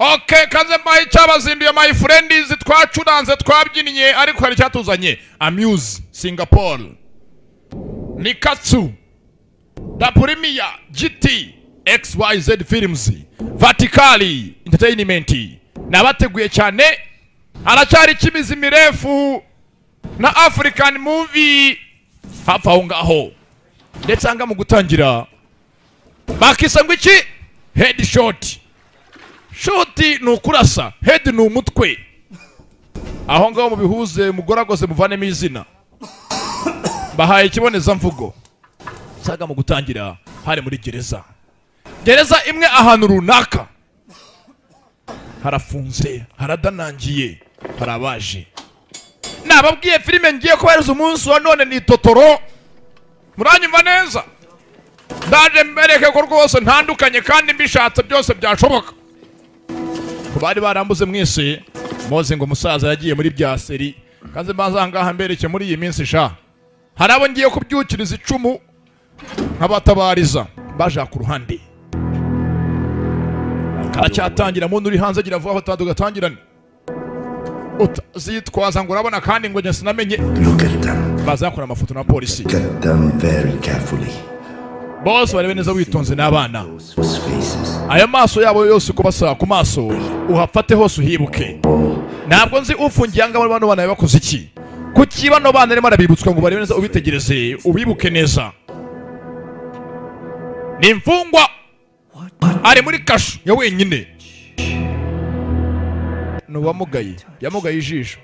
Okay, kaze mbaye cyabazinduye my friends, twacuranze twabyinnye ariko hari cyatuzanye. Amuse Singapore, Nikatsu, Dapurimia, GT, XYZ Films, Verticali Entertainment. Nabateguye cyane, haracyari kimizi mirefu na African movie hafi aho ngaho. Ndetse anga mu gutangira bakisa ngo iki? Headshot. Shot ni ukurasa, head ni umutwe. Aho ngaho mubihuze mugoragoze muvanemo izina. Bahaye ikiboneza mvugo. Saga mu gutangira hari muri gereza. Gereza imwe ahantu runaka. Harafunze, haradanangiye, harabaje. Nababwiye filime ngiye kubahereza umunsi wa none ni Totoro. Muranyumva neza? Ndaje mbereke ko rwose ntandukanye kandi mbishatse byose byashoboka. Kubari barambuze mwese moze ngo musaza yagiye muri bya seri, kanze mbanza mbereke muri iyi minsi sha. Harabo ngiye kubyukiriza icumu nkabatabariza baja ku ruhande. Karacyatangira muntu uri hanze agira vuba batadugatangirane. Utazitwaza ngo urabona kandi ngo njye sinamenye. Look at them. Bazakora amafoto na polisi. Look at them very carefully. Bose barebe neza witonze n'abana. Aya maso yabo yose uko basa ku maso uhafate hose uhibuke. Ntabwo nzi ufungiye anga bano bana bakoze iki. Kuki bano bana arimo arabibutswa ngo barebe neza ubitegereze ubibuke neza. Ni imfungwa ari muri kashu ya wenyine. Nuwamugaye yamugaye ijisho.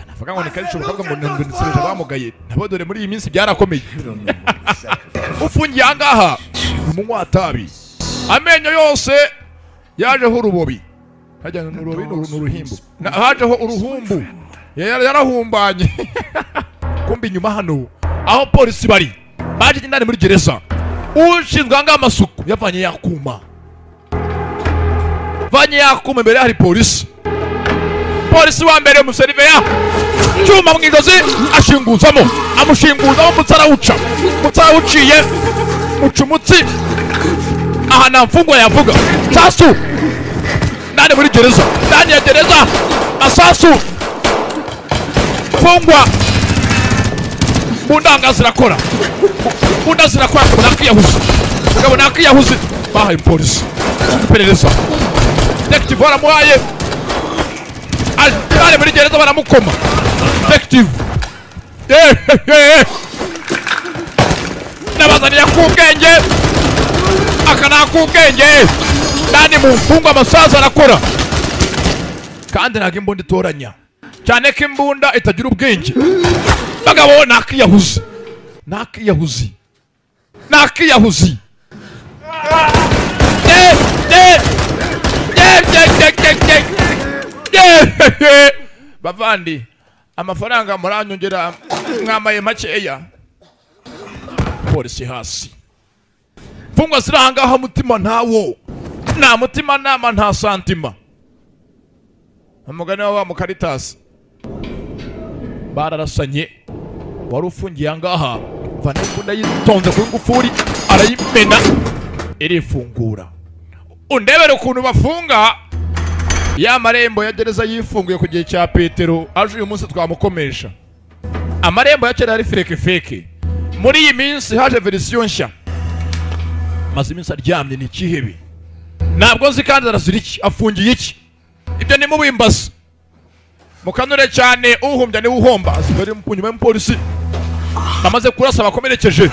Ndavuga ngo ni karisho bakavuga ngo nsereje bamugaye. Nabo dore muri iyi minsi byarakomeye. Ufungiye angaha umunywa tabi. Amenyo yose yajeho urubobi. Hajya n'urubobi n'uruhimbu. Hajeho uruhumbu. Yarahumbanye. Kumbi nyuma hano aho polisi bari. Baje indani muri gereza. Ushinzwe anga amasuku yavanye yakuma. Vanye yakuma imbere hari polisi. Polisi wa mbere umuseriveya cyuma mwigozi ashinguzamo amushinguzamo mutsarawuca mutsarawuciye mucumutsi aha nta mfungwa yavuga sasu ndani muri gereza ndani ya gereza asasu mfungwa mundanga zirakora munda zirakora nakiyahuze ngabo nakiyahuze bahaye polisi iperereza detective baramuhaye. Ari muri gereza baramukoma. Detective. Nabazaniye kubwenge. Akana kubwenge. Ndani mu mfungwa amasaza arakora. Kandi ntabwo imbunda itoranya. Cyane ko imbunda itagira ubwenge. Bagabo nakiyahuze. Nakiyahuze. Nakiyahuze. Bavandi amafaranga muranyongera mwamaye makeya. Polisi hasi. Mfungwa zirahangaha mutima ntawo. Nta mutima nama nta santima. Umugani wa mu Caritas. Bararasanye. Wari ufungiye angaha. Vanekunda yitonze ku ngufuri arayimena irifungura. Undebere ukuntu bafunga. Ya marembo ya gereza yifunguye ku gihe cya Petero aje uyu munsi twamukomesha. Amarembo ya kera yari feke feke. Muri iyi minsi haje version nshya. Maze iminsi aryamye ni ikihebe. Ntabwo nzi kandi arazira iki afungiye iki. Ibyo ni mubimbaza. Mukanure cyane uhumbya ni uhomba. Asigari nyuma y'umupolisi. Bamaze kurasa bakomerekeje.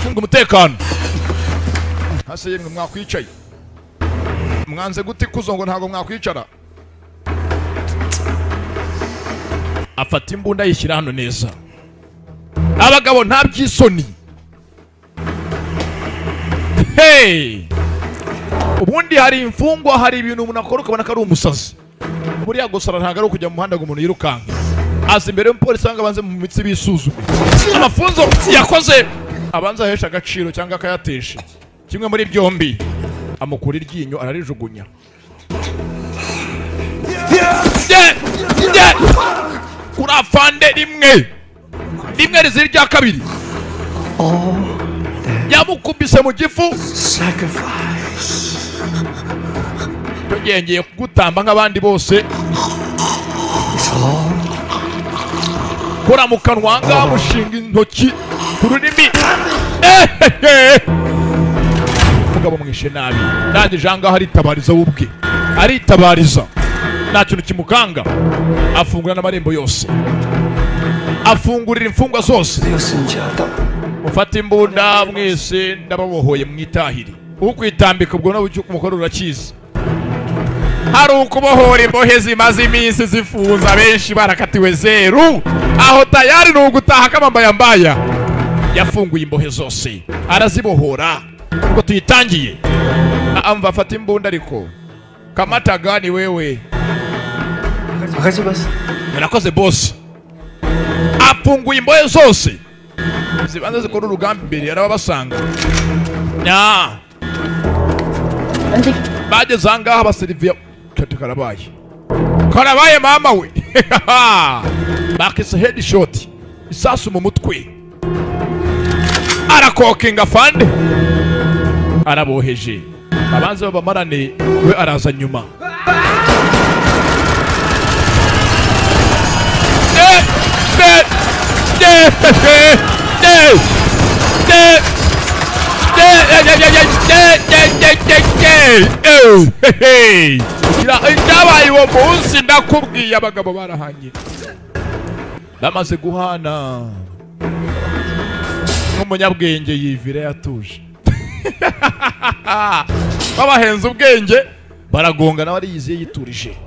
Funga umutekano. Hase yemwe mwakwicaye. Mwanze gute kuzo ngo ntago mwakwicara. Afata imbunda yishyira hano neza. Abagabo nta byisoni. Hey! Ubundi hari imfungwa hari ibintu umuntu akora ukabona ko ari umusazi. Buriya gusara ntago ari ukujya mu muhanda ngo umuntu yirukanke. Aza imbere y'umupolisi ngo abanze mu mitsi bisuzume. Amafunzo yakoze abanza ahesha agaciro cyangwa akayatesha. Kimwe muri byombi. Amukura iryinyo ararijugunya. Kurafande rimwe. Rimwe rizira irya kabiri. Yamukubise mu gifu. Tugengeye kugutamba nk'abandi bose. Kora mu kanwa ngaha mushinga intoki ku rurimi. Mugabo mwishe nabi. Ndangije ahangaha aritabariza we ubwe. Aritabariza. Nta kintu kimukanga. Afungura n'amarembo yose. Afungurira imfungwa zose. Mufate imbunda mwese ndababohoye mwitahire. Ukwitambika ubwo nawe icyo kumukora urakizi. Hari ukubohora imbohe zimaze iminsi zifunza benshi barakatiwe zeru. Aho tayari ni ugutaha kamambaya mbaya. Yafunguye imbohe zose arazibohora. Ubwo tuyitangiye. Amva afata imbunda ariko kamata gani wewe. Narakoze boss. Afunguye imbohe zose zibanza zikora urugamba imbere arababasanga. Nya bageze ahangaha baseriviya karabaye. Karabaye mama we. Bakise headshot isasu mu mutwe. Arakokinga fande. Araboheje. Abanze babamarane we araza nyuma. Ibyabaye uwo munsi ndakubwiye abagabo barahanye. Bamaze guhana. Nk'umunyabwenge yivira yatuje. Babahenze ubwenge baragonga nawe ariyiziye yiturije.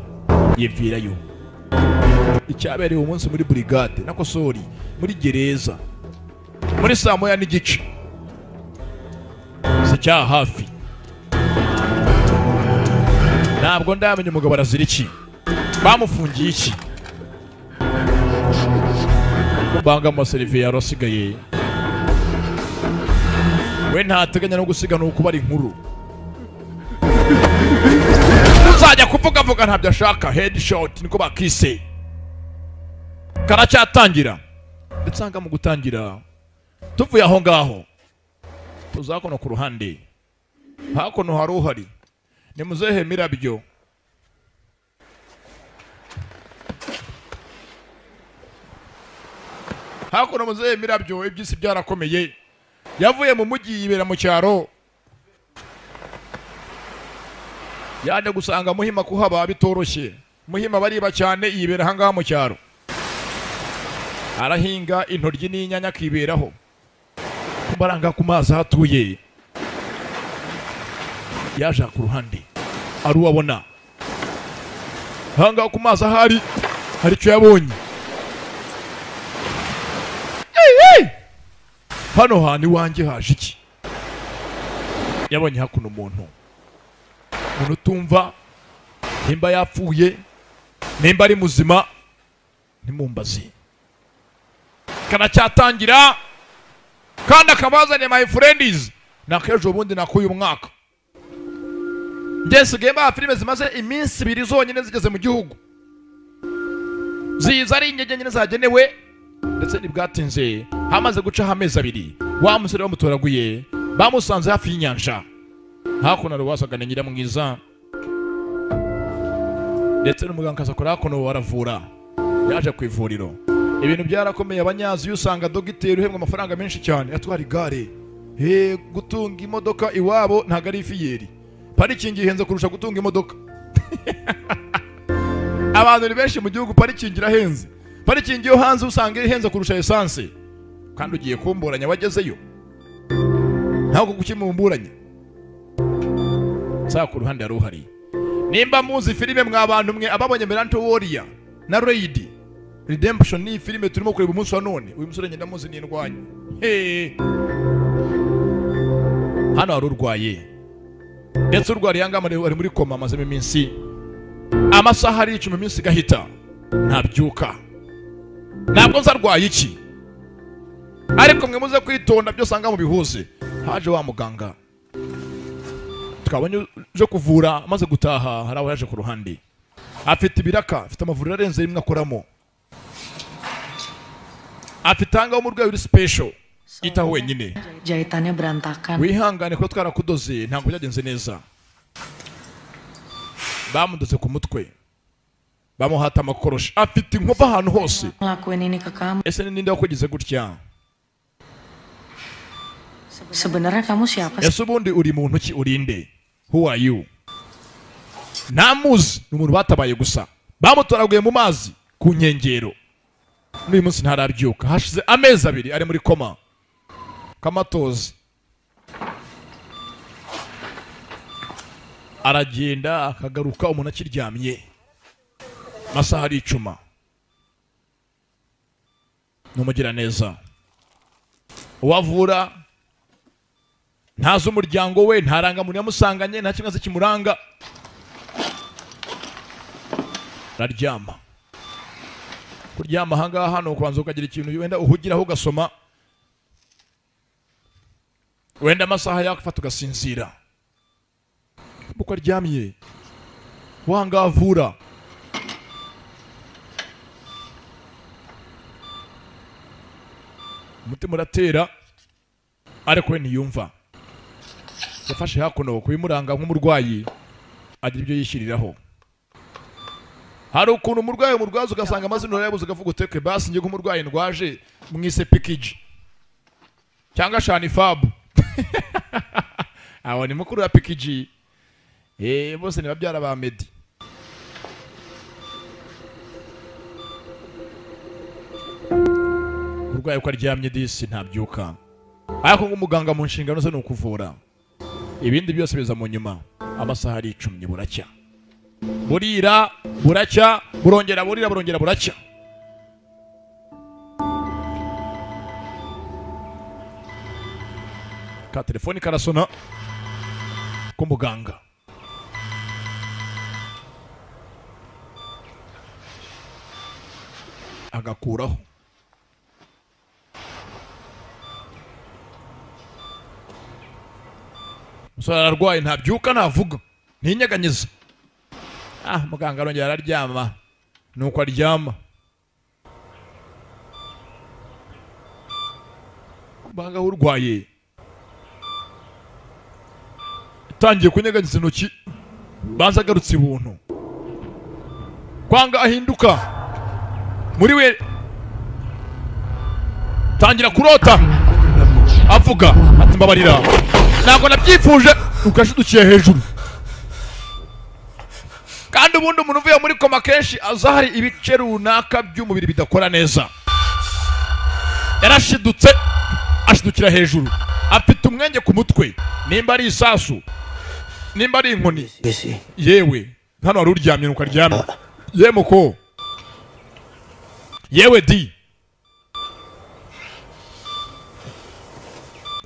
Yivirayo. Icyabereye uwo munsi muri brigade nako sorry muri gereza. Muri saa moya n'igice. Cya hafi. Ntabwo ndamenya umugabo arazira iki. Bamufungiye iki. Banga amaserivisi yarasigaye. We ntateganya no gusiga no kubara inkuru. Uzajya kuvuga vuga ntabyo ashaka. Headshot niko bakise. Karacyatangira. Ndetse anga mu gutangira tuvuye aho ngaho. Tuzakono ku ruhande. Hakono hari uhari. Ni muzehe Mirabyo. Hakono muzehe Mirabyo ibyisi byarakomeye. Yavuye mu mujyi yibera mu cyaro. Yaje gusanga Muhima kuhaba bitoroshye. Muhima bariba cyane yibera ahangaha mu cyaro. Arahinga intoryi n'inyanya kiberaho. Baranga ku mazi hatuye. Yaje ku ruhande aruwabona. Hanga ku mazi ahari hari icyo yabonye. Hano hani wanjye haje iki? Yabonye hakuno umuntu. Umuntu utumva nimba yapfuye nimba ari muzima nimumbazi. Kanacyatangira kandi akabazanye my friends nakejo bundi nakuyu mwaka. Njye mba filime zimaze iminsi ibiri zonyine zigeze mu gihugu. Ziza ari ingege nyine zagenewe ndetse nibwatinze hamaze guca amezi abiri wa musore bamutoraguye bamusanze hafi y'inyanja. Hakuno rwasagana nyiramwiza ndetse n'umuganga akora hakuno baravura. Yaje ku ivuriro. Ibintu byarakomeye abanyazi usanga dogiteri uhembwa amafaranga menshi cyane atwara igare. Gutunga imodoka iwabo ntago ari ifiyeri. Parikingi ihenze kurusha gutunga imodoka. Abantu ni benshi mu gihugu parikingi irahenze. Parikingi yo hanze usanga ihenze kurusha essence. Kandi ugiye kumburanya wagezeyo. Ntabwo gukimumburanya. Sa ku ruhande yaruhari. Nimba muzi filime mwa bantu mwe ababonye Melanto Warrior na Raid Redemption ni filime turimo kureba umunsi wa none. Uyu musore ngenda muzi n'indwanyi. Hano hari urwaye. Ndetse urwariye anga ari muri koma amaze iminsi. Amasaha ari 10 minsi gahita. Ntabyuka. Ntabwo nzarwaye iki. Ariko mwe muze kwitonda byose anga mu bihuze. Haje wa muganga. Twabonye uje kuvura amaze gutaha hari aho yaje ku ruhande. Afite ibiraka, afite amavuriro arenze rimwe akoramo. Afite anga umurwayi uri special. Itaho wenyine. Jahitannya berantakan. Wihangane ko twarakudoze ntabwo byagenze neza. Bamudoze ku mutwe, bamuhata amakoroshi, afite inkovu ahantu hose. Ngelakuin ini ke kamu. Ese ninde wakugize gutya? Sebenarnya kamu siapa sih? Ese ubundi uri muntu ki, urinde? Who are you? Ntamuzi, ni umuntu batabaye gusa, bamutoraguye mu mazi ku nkengero. N'uyu munsi ntarabyuka, hashize amezi 2 ari muri koma kamatozi. Aragenda akagaruka umuntu akiryamye, amasaha ari 10. N'umugiraneza uwavura ntazi umuryango we, ntarangamuntu yamusanganye, nta kimwe kimuranga. Araryama. Kuryama ahangaha hano kubanza ukagira ikintu wenda uhugiraho ugasoma, wenda amasaha yakufata ugasinzira. Uko aryamye wanga avura, umutima uratera ariko we ntiyumva. Yafashe hakuno kubimuranga nk'umurwayi, agira ibyo yishyiriraho. Hari ukuntu umurwayi umurwaza ugasanga amazina urayabuze, ugavuga uteke basi njye nk'umurwayi ndwaje mwise pikiji cyangwa shani fabu. Aho ni mukuru wa pikiji, bose ni babyara ba Medi. Umurwayi uko aryamye disi ntabyuka, ariko nk'umuganga mu nshingano ze ni ukuvura, ibindi byose biza mu nyuma. Amasaha ari 10 buracya, burira buracya, burongera burira, burongera buracya. Ka telefoni karasona k'umuganga. Agakuraho. Umusore ararwaye ntabyuka, ntavuga, ntinyeganyeza. Muganga arongera araryama, nuko aryama. Muganga urwaye atangiye kunyeganyiza intoki, banza agarutse ibuntu, kwanga ahinduka muri we, tangira kurota avuga ati mbabarira ntabwo nabyifuje. Ukashidukiye hejuru. Kandi ubundi umuntu uvuye muri koma kenshi aza hari ibice runaka by'umubiri bidakora neza. Yarashidutse ashidukira hejuru, afite umwenge ku mutwe, nimba ari isasu, nimba ari inkoni. Yewe hano wari uryamye nuko aryamye. Yemuko yewe di.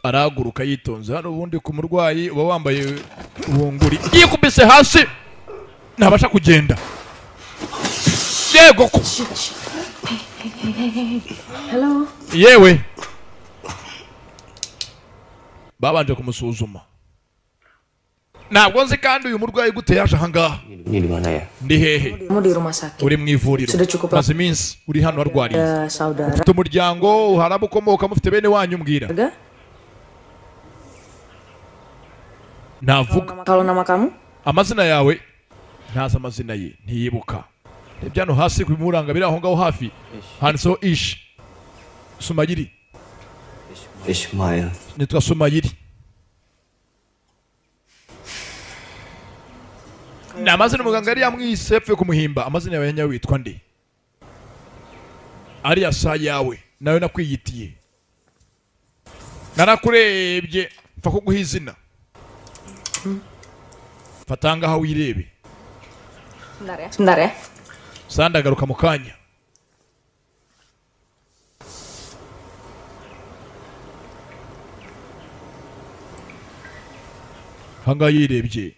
Arahaguruka yitonze. Hano ubundi ku murwayi uba wambaye bunguri, yikubise hasi ntabasha kugenda. Yego ko Hello. Yewe babanje kumusuzuma. Ntabwo nzi kandi uyu murwayi gute yaje ahangaha. Ndi hehe? Kamu di rumah sakit. Uri mu ivuriro. Sudah cukup Maze iminsi uri hano warwariye. Saudara. Ufite umuryango, hari abo ukomoka, mufite bene wanyu, mbwira. Navuga. Kalau nama kamu? Amazina yawe? Ntazi amazina ye, ntiyibuka. Rebye hano hasi ku bimuranga biri aho ngaho hafi, handitseho Ish Sumayiri. Ishmael. Nitwa Sumayiri. Ni amazina umuganga yari yamwise yapfuye kumuhimba. Amazina yawe nyawe witwa nde? Ariya sa yawe nawe nakwiyitiye, narakurebye mfa kuguha izina. Fata ngaha wirebe. Sebentar ya. Sebentar ya. Sandagaruka mu kanya. Hanga yirebye.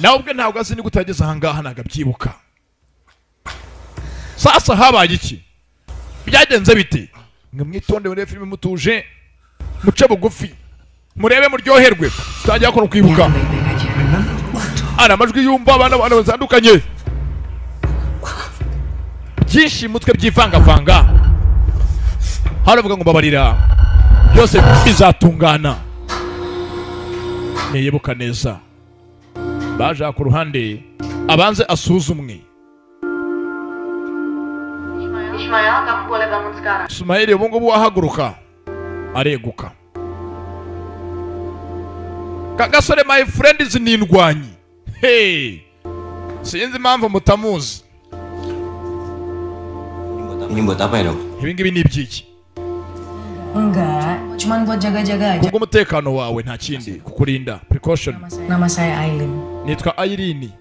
Nawe ubwe ntabwo azi ni gutageza ahangaha, ntabwo abyibuka. Sasa habaye iki? Byagenze bite? Mwe mwitonde murebe filime mutuje, muce bugufi, murebe muryoherwe. Tutangira kono kwibuka. Ana amajwi yumva abana batandukanye. Byinshi mutwe byivangavanga. Haravuga ngo mbabarira, byose bizatungana. Niyibuka neza. Baje ku ruhande abanze asuzumwe. Ismail, kamu boleh bangun sekarang. Ismail ubu ngubu wahaguruka areguka. Kagasore my friend ni indwanyi. Hey, sinzi impamvu mutamuzi. Ini buat apa ya, Dok? Ibi ngibi ni ibyiki? Enggak, cuman buat jaga-jaga aja. Kubw'umutekano wawe nta kindi, kukurinda, precaution. Nama saya Aileen. Nitwa Aileen.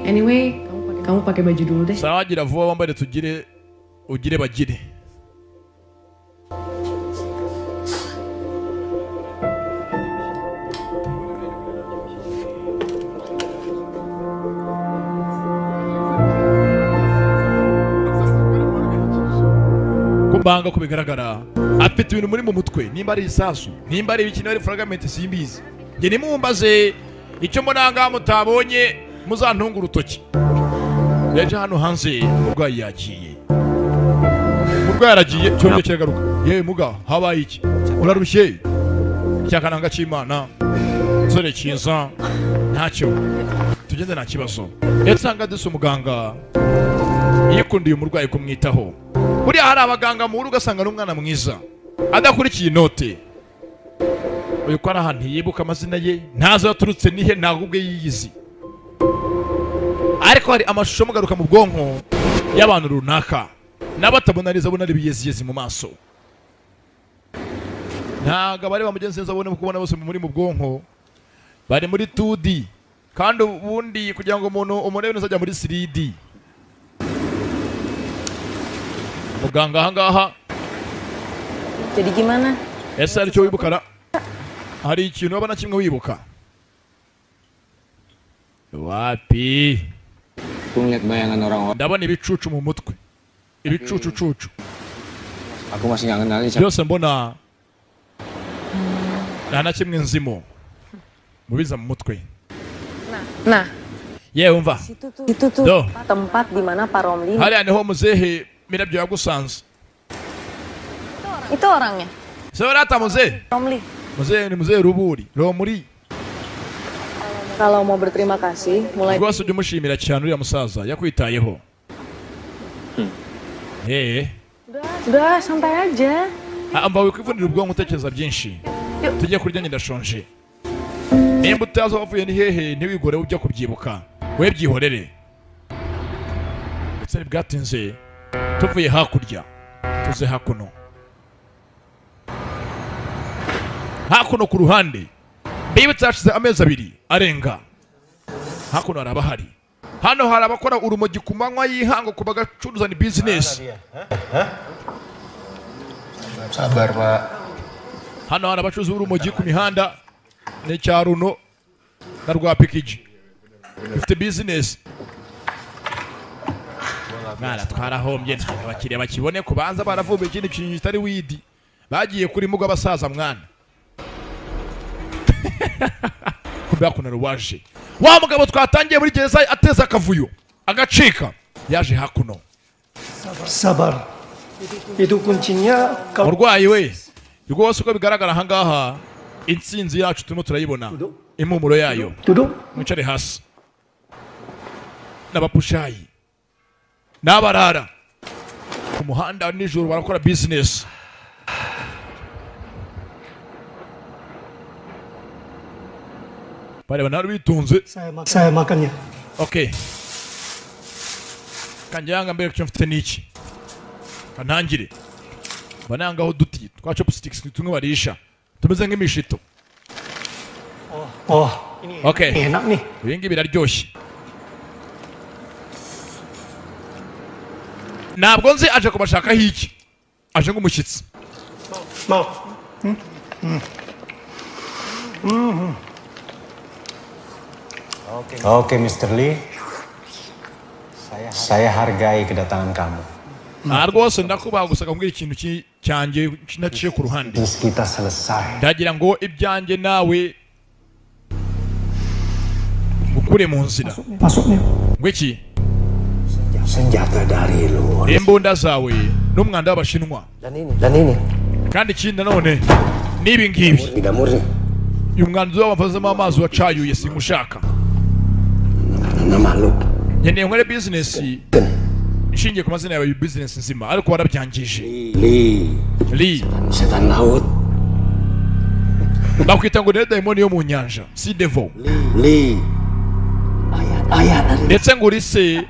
Anyway, kamu pakai baju dulu deh. Sawa gira vuba wambare tugire ugire bagire. Kubanga ko bigaragara afite ibintu muri mu mutwe, nimba ari isasu, nimba ari ibikino, ari fragment simbizi. Nge nimumbaze icyo mbonanga mutabonye muzantunga urutoki. Yaje hano hanze umurwayi yagiye. Umurwayi aragiye cyongeye kiragaruka. Yewe muga habaye iki? Urarushye? Icyakananga cy'Imana. Sore cyiza ntacyo. Tugende nta kibazo. Yasanga duse umuganga yikundiye umurwayi kumwitaho. Buriya hari abaganga mu ugasanga n'umwana mwiza adakurikiye inote. Uyu ko ari ahantu yibuka amazina ye, ntazo yaturutse nihe, ntabwo ubwe yiyizi. Ariko hari amashusho mugaruka mu bwonko y'abantu runaka n'abatabona neza abona ari biyeziyezi mu maso. Ntago abareba mugenzi neza abone kubona bose muri mu bwonko bari muri 2D, kandi ubundi kugira ngo umuntu umurebe neza ajya muri 3D. Muganga ahangaha. Jadi gimana? Ese hari icyo wibuka? Hari ikintu wabona kimwe wibuka? Wapi? Ndabona ibicucu mu mutwe. Ibicucu cucu. Aku masih nggak kenal siapa. Byose mbona nta na kimwe nzimo mubiza mu mutwe. Nah, yewe umva. Itu tuh tempat di mana Pak Romli. Hariya niho muzehe Mirabyo yagusanze. Itu orangnya. Seberata muzehe. Romli. Muzehe ni muzehe Ruburi. Romuri. Kalau mau berterima kasih, mulai rwose ujye umushimira cyane uriya musaza yakwitayeho. Udah, santai aja. Amba wikwivunira ubwonko utekereza byinshi. Tujye kurya ndashonje. Nimba utazi wavuye ni hehe ntiwigore ujya kubyibuka. We byihorere. Ndetse bwatinze tuvuye hakurya tuze hakuno. Hakuno ku ruhande bibutse hashize amezi abiri arenga. Hakuno harabahari. Hano hari abakora urumogi ku manywa y'ihango ku bagacuruza ni business. Sabar, Pak. Hano hari abacuruza urumogi ku mihanda n'icyaruno na rwa pikiji. Ifite business. Mwana twarahombye ntabwo abakiriya bakibone kubanza baravumba ikindi kintu kitari widi. Bagiye kuri mugo abasaza mwana. Kubera kunara waje. Wa mugabo twatangiye muri gereza ateza akavuyo agacika yaje hakuno. Sabar. Itu kuncinya. Murwayi we rwose uko bigaragara aha ngaha intsinzi yacu turimo turayibona impumuro yayo. Mwicare hasi. N'abapushayi n'abarara ku muhanda nijoro barakora business. Bareba nawe bitunze. Saya makannya. Okay. Kanjyanga mbere cyo mfite niki. Kantangire. Banangaho duti twa chopsticks tumwe barisha. Tumeze nk'imishito. Oh, okay. Enak nih. Ibi ngibi biraryoshye. Ntabwo nzi aje kubashaka hiki. Aje nk'umushyitsi. Mau. Oke, Mr. Lee. Saya hargai kedatangan kamu. Rwose ndakubaha gusa kumbwira ikintu cyanjye naciye ku ruhande. Kita selesai. Ndagira ngo ibyanjye nawe ukure mu nzira. Ngo iki? Senjata dari luar. Imbunda zawe n'umwanda w'abashinwa. Dan ini. Kandi ikindi nanone n'ibi ngibi. Tidak murni. Uyu mwanzuro w'abavazemo amazi wacayuye simushaka. Nama lu. Nkeneye nkore business ishingiye ku mazina yawe, business nzima, ariko warabyangije. Li. Li. Setan laut. Bakwita ngo ni dayimoni yo mu nyanja, si devil. Li. Ayat ayat dari Ndetse ngo uri se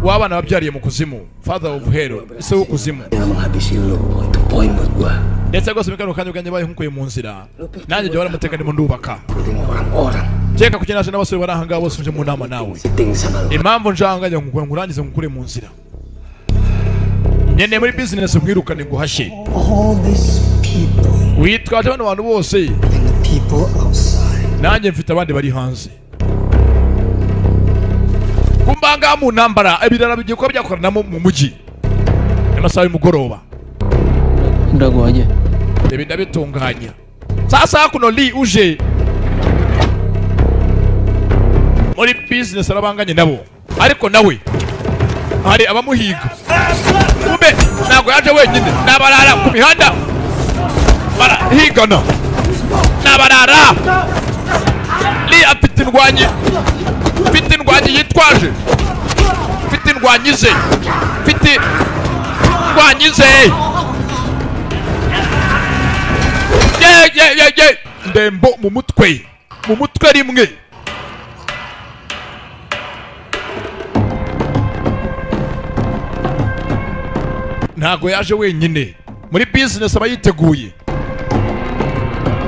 w'abana babyariye mu kuzimu, father of hell, se w'ukuzimu. yang menghabisi lu. Itu poin buat gua. Ndetse rwose muri kano kanya ubwanjye baye nkukuye mu nzira, nanjye jya waramuteka ndimo ndubaka. Penting orang-orang. Keka kuko naje n'abasore bari ahangaha bose nje mu nama nawe. Sitting sama lu. Impamvu njanga ngo ngurangize ngukure mu nzira, nkeneye muri business nkwirukane nguhashye. All these people Witwaje bano bantu bose and the people outside. Nanjye mfite abandi bari hanze kumbanga mu ntambara. Ibirara bigiye kuba byakoranamo mu mujyi amasaha y'umugoroba. Udah gua aja. Ibi ndabitunganya sasa. Hakuno Li uje muri business arabanganye nabo, ariko nawe hari abamuhiga. Kumbe ntabwo yaje wenyine, n'abarara ku mihanda barahigana n'abarara. Li afite indwanyi, afite indwanyi yitwaje, afite indwanyi ze, afite indwanyi ze. Ye ye ye ye, ndembo mu mutwe, mu mutwe rimwe. Ntago yaje wenyine muri business, aba yiteguye.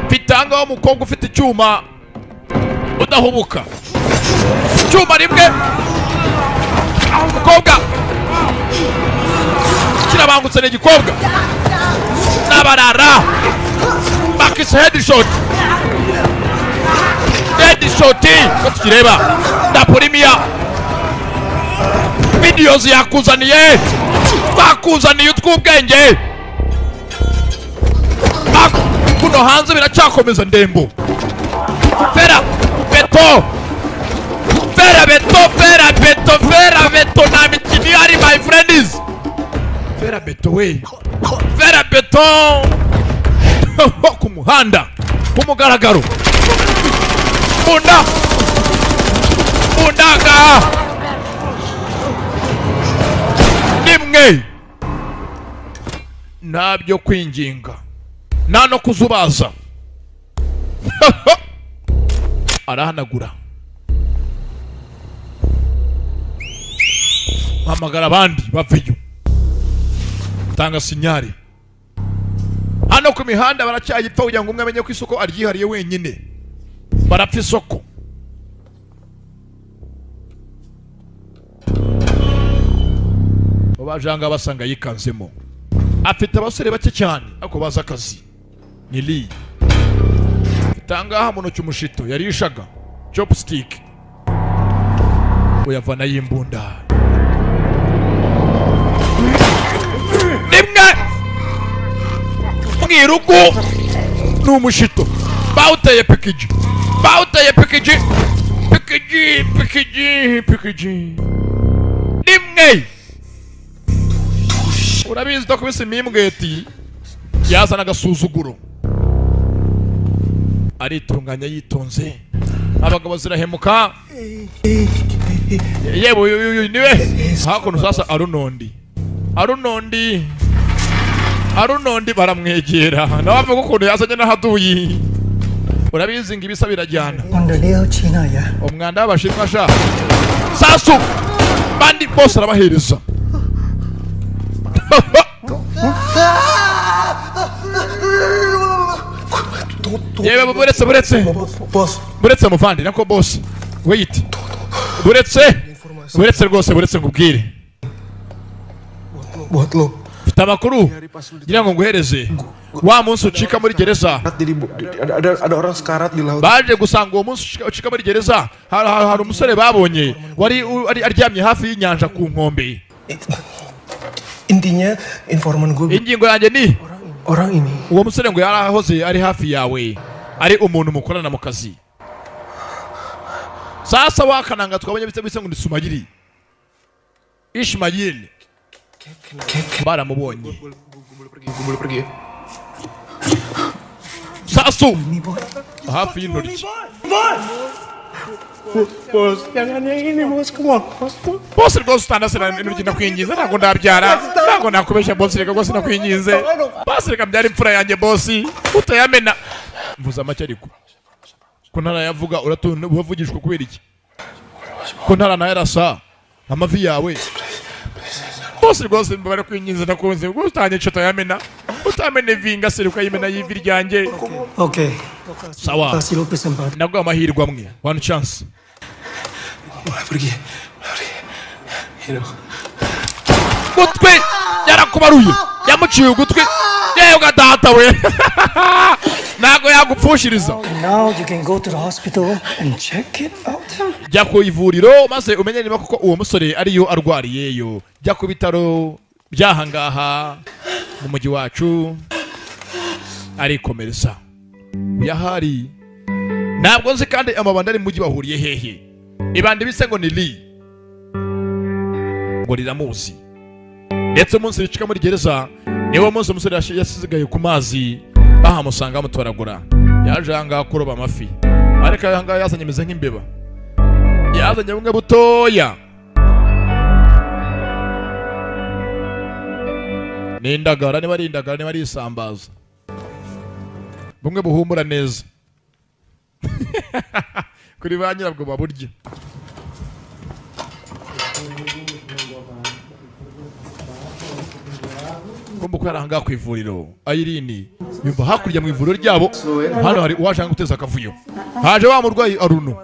Mfite ahangaha umukobwa ufite icyuma udahubuka, icyuma rimwe, umukobwa kirabangutse, ni igikobwa n'abarara bakise headshot, headshot. Ko tukireba ndaporimia videos yakuzaniye, bakuzaniye utw'ubwenge kuno hanze biracyakomeza. Ndembo, fera beto, fera beto, fera beto, fera beto, nta mikino ihari my friends. Fera beto we, fera beto ku muhanda ku mugaragaro, munda mundaga nimwe, nta byo kwinginga, nta no kuzubaza. Arahanagura, hamagara abandi baveyo, tanga sinyari. Hano ku mihanda baracyayipfa kugira ngo umwe amenye ko isoko aryihariye wenyine, barapfa isoko. Bajanga basanga yikanzemo, afite abasore bake cyane ariko bazi akazi. Ni Lee tangaha mu ntoki umushito yarishaga chopstick, uyavana y'imbunda rimwe mwirugu ni umushito bawuteye pikiji, bawuteye pikiji, pikiji, pikiji, pikiji rimwe. Urabizi udakubise imimbweti yazana agasuzuguro. Aritunganya yitonze, abagabo zirahemuka. Yewe uyu niwe hakuno sasa. Arunondi, Arunondi, Arunondi baramwegera nawe avuga ukuntu yazanye n'ahaduyi. Urabizi ngo ibisa birajyana. Ondoleo China ya. Umwanda w'abashinwa sha. Sasu bandi bose arabahereza. Yewe, buretse, buretse, buretse muvandi, nako boss, wait, buretse, buretse rwose, buretse ngubwire. Buat lo. Mfite amakuru ngira ngo nguhereze. Wa munsi ucika muri gereza, Jadi ada ada orang sekarat di laut. Baje gusanga uwo munsi ucika muri gereza hari umusore babonye wari ari aryamye hafi y'inyanja ku nkombe. Intinya informan gue Ingingo yanjye ni orang ini uwo musore ngo yarahoze ari hafi yawe, ari umuntu mukorana mu kazi. Sasa wakananga twabonye bise ngo ni Sumayiri Ishmayeli, baramubonye. Gue boleh pergi ya. Sasa Amasasu hafi y'intoryi. Bos, jangan yang ini bos, come on, bos. Bose rwose utandasira intoryi, ndakwinginze, ntabwo ndabyara, ntabwo nakubeshya bosi, reka rwose ndakwinginze basi, reka mbyara imfura yanjye bosi, utayamena. Mvuze make ariko ko ntarayavuga, uravugishwa kubera iki? Ko ntaranayarasa amavi yawe bose rwose, mbabara kwinginze, ndakunze rwose, utanyica, utayamena, utamena ivinga se ukayimena y'ivi ryanjye. Oke. Sawa. Kasih lu kesempatan. Naguha amahirwe amwe, one chance. Boleh pergi, pergi. You know. Gutwi yarakubaruye, yamuciye ugutwi, yewe data we, ntabwo yagupfushiriza. Now you can go to the hospital and check it out. Jya ku ivuriro maze umenye niba koko uwo musore ariyo arwariyeyo. Jya ku bitaro by'ahangaha mu mujyi wacu. Arikomereza uyahari, ntabwo nzi kandi amabanda ari mu mujyi bahuriye hehe. Ibandi bise ngo ni Lee, ngo riramuzi, ndetse umunsi ricika muri gereza niwo munsi umusore yasigaye ku mazi, bahamusanga bamutoragura. Yaje ahangaha kuroba amafi, ariko ahangaha yazanye imeze nk'imbeba, yazanye bumwe butoya ni indagara, niba ari indagara, niba ari isambaza, bumwe buhumura neza kuri ba nyirabwo baburya. Kumva ko yari ahangaha ku ivuriro, Irene yumva hakurya mu ivuriro ryabo hano hari uwaje guteza akavuyo, haje wa murwayi Aruno.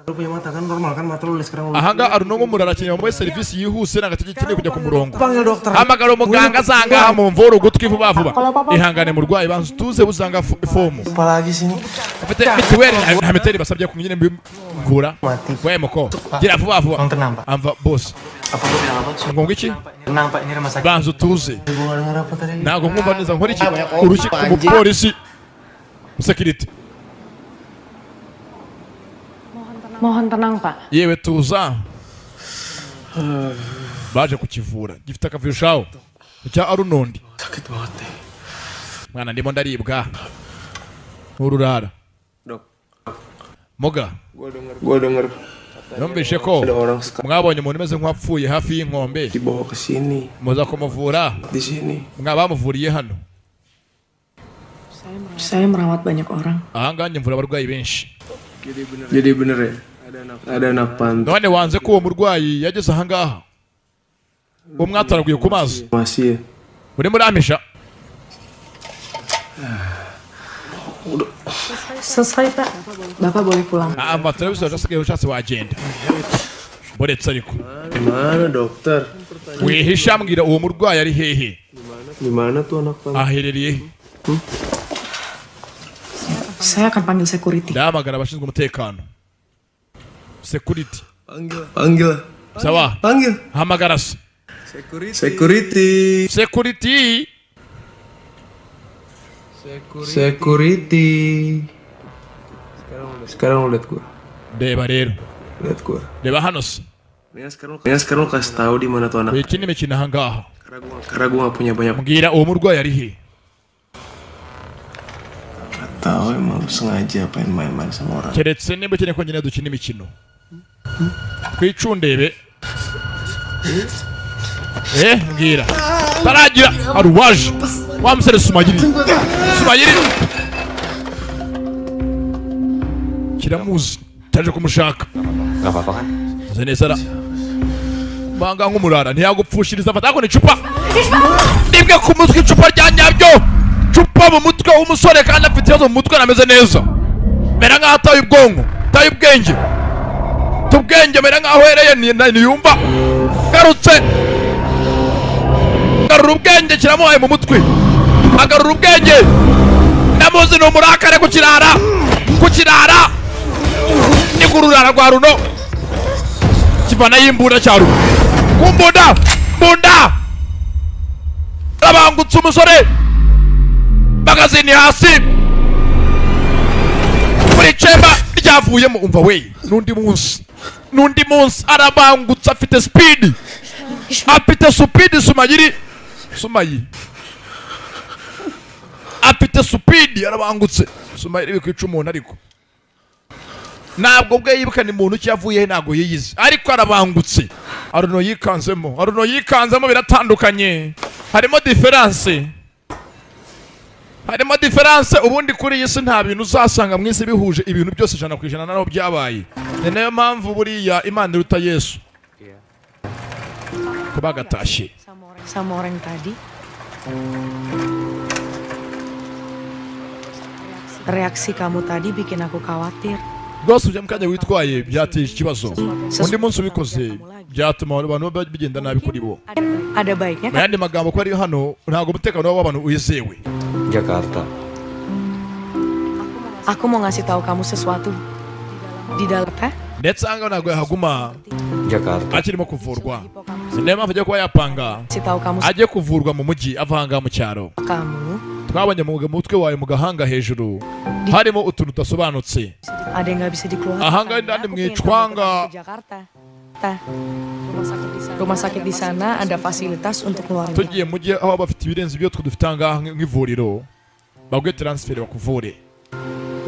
Lu punya mata kan normal kan mata lu sekarang. Ahangaha Aruno nk'umurara akeneye bamuhe serivisi yihuse, ntabwo akeneye kujya ku murongo. Panggil dokter. Hamagara umuganga azangaha mumvure ugutwi vuba vuba. Ihangane murwayi, banza utuze uzanga ifomu. Apalagi sini. Ufite mituweli? Nta mituweli basabye ku nyine mbivura. We muko gira vuba vuba. Tolong tenang, Pak. Amva boss. Apa gua bilang apa? Ngo iki? Tenang, Pak, ini rumah sakit. Banza utuze. Gua nggak denger apa tadi. Ntabwo nkumva neza, nkora iki? Urushyi ku mupolisi security. Mohon tenang, Pak. Yewe tuza. Baje kukivura gifite akavuyo shawo cya Arunondi. Sakit banget deh. Mwana ndimo ndaribwa ntururara. Dok. Muga, Gua denger numvise ko ada orang sekarat mwabonye umuntu umeze nk'uwapfuye hafi y'inkombe, dibawa ke sini. Muza kumuvura. Di sini. Mwabamuvuriye hano. Saya merawat banyak orang. Ahangaha njye mvura abarwayi benshi. Jadi bener ya? Ada anak pantai. None wanze ko uwo murwayi yageze ahangaha, uwo mwataraguye ku mazi? Masih ya? Urimo uramisha? Selesai, Pak. Bapak boleh pulang. Amva turabisoje, asigaye ushatse wagenda. Buretse ariko Gimana dokter? Wihisha, mbwira uwo murwayi ari hehe? Gimana tuh anak pantai? Aherereye he? Saya akan panggil security. Ndahamagara abashinzwe umutekano, security. Panggil. Panggil. Sawa. Panggil. Hamagara se. Security. Security. Security. Sekarang lu lihat gua. Reba rero. Lihat gua. Reba hano se. Mendingan sekarang lu kasih tahu di mana tuh anak. Wikina imikino ahangaha. Karena gua gak punya banyak. Mbwira uwo murwayi ari he? Tahu emang lu sengaja pengen main-main sama orang. Keretse nimba ukeneye ko nyine dukina imikino twicundebe. Mbwira taragira hari uwaje wa musore Sumayiri. Sumayiri kiramuzi, cyaje kumushaka. Gak apa-apa kan? Nze neza ra banga nk'umurara ntiyagupfushiriza, afata ako ni icupa rimwe ku mutwe, icupa rya nyabyo, icupa mu mutwe w'umusore, kandi afite ikibazo mu mutwe, anameze neza, mera nk'aho ataye ubwonko, ataye ubwenge, tubwenge mera nk'aho hereye ntiyumva. Garutse agarura ubwenge, kiramuhaye mu mutwe, agarura ubwenge. Ndamuzi ni umurakare ku kirara, ku kirara ni ku rurara rwa runo, kivanayo imbunda cya runo ku mbunda, mbunda arabangutse umusore, magazini hasi muri cemba ryavuyemo. Umva we, n'undi munsi, n'undi munsi arabangutse, afite speed, afite speed. Sumayiri, Sumayi Afite speed, yarabangutse. Sumayeli bikwica umuntu, ariko ntabwo bwe yibuka ni muntu ki yavuye he, ntabwo yiyizi, ariko arabangutse. Aruno yikanzemo, Aruno yikanzemo, biratandukanye, harimo différence, harimo différence. Ubundi kuri iyi si nta bintu uzasanga mu isi bihuje ibintu byose 100% naho byabaye. Ni nayo mpamvu buriya Imana iruta Yesu kuba gatashye. Sama orang tadi. Reaksi kamu tadi bikin aku khawatir. Rwose ujya mu kanya witwaye byateje ikibazo. Undi munsi ubikoze byatuma abantu bigenda nabi kuri bo. Ada baiknya Mu yandi magambo, ko ari hano ntabwo umutekano w'abantu wizewe. Jakarta. Aku mau ngasih tahu kamu sesuatu. Di dalam teh Ndetse aha ngaha ntabwo yahaguma Jakarta. akirimo kuvurwa. Ni nayo mpamvu agiye kuba yapanga kasih tahu kamu ajye kuvurwa mu mujyi, ava aha ngaha mu cyaro. kamu Twabonye mu mutwe wawe, mu gahanga hejuru harimo utuntu tudasobanutse. Ada yang nggak bisa dikeluarkan. Aha ngaha ndani Aku pengen kamu mwicwanga. tetap ke Jakarta. Ta. Rumah sakit di sana ada fasilitas untuk keluarin. Tugiye mu mujyi aho bafite ibirenze ibyo twe dufite aha ngaha nk'ivuriro, baguhe transfer bakuvure,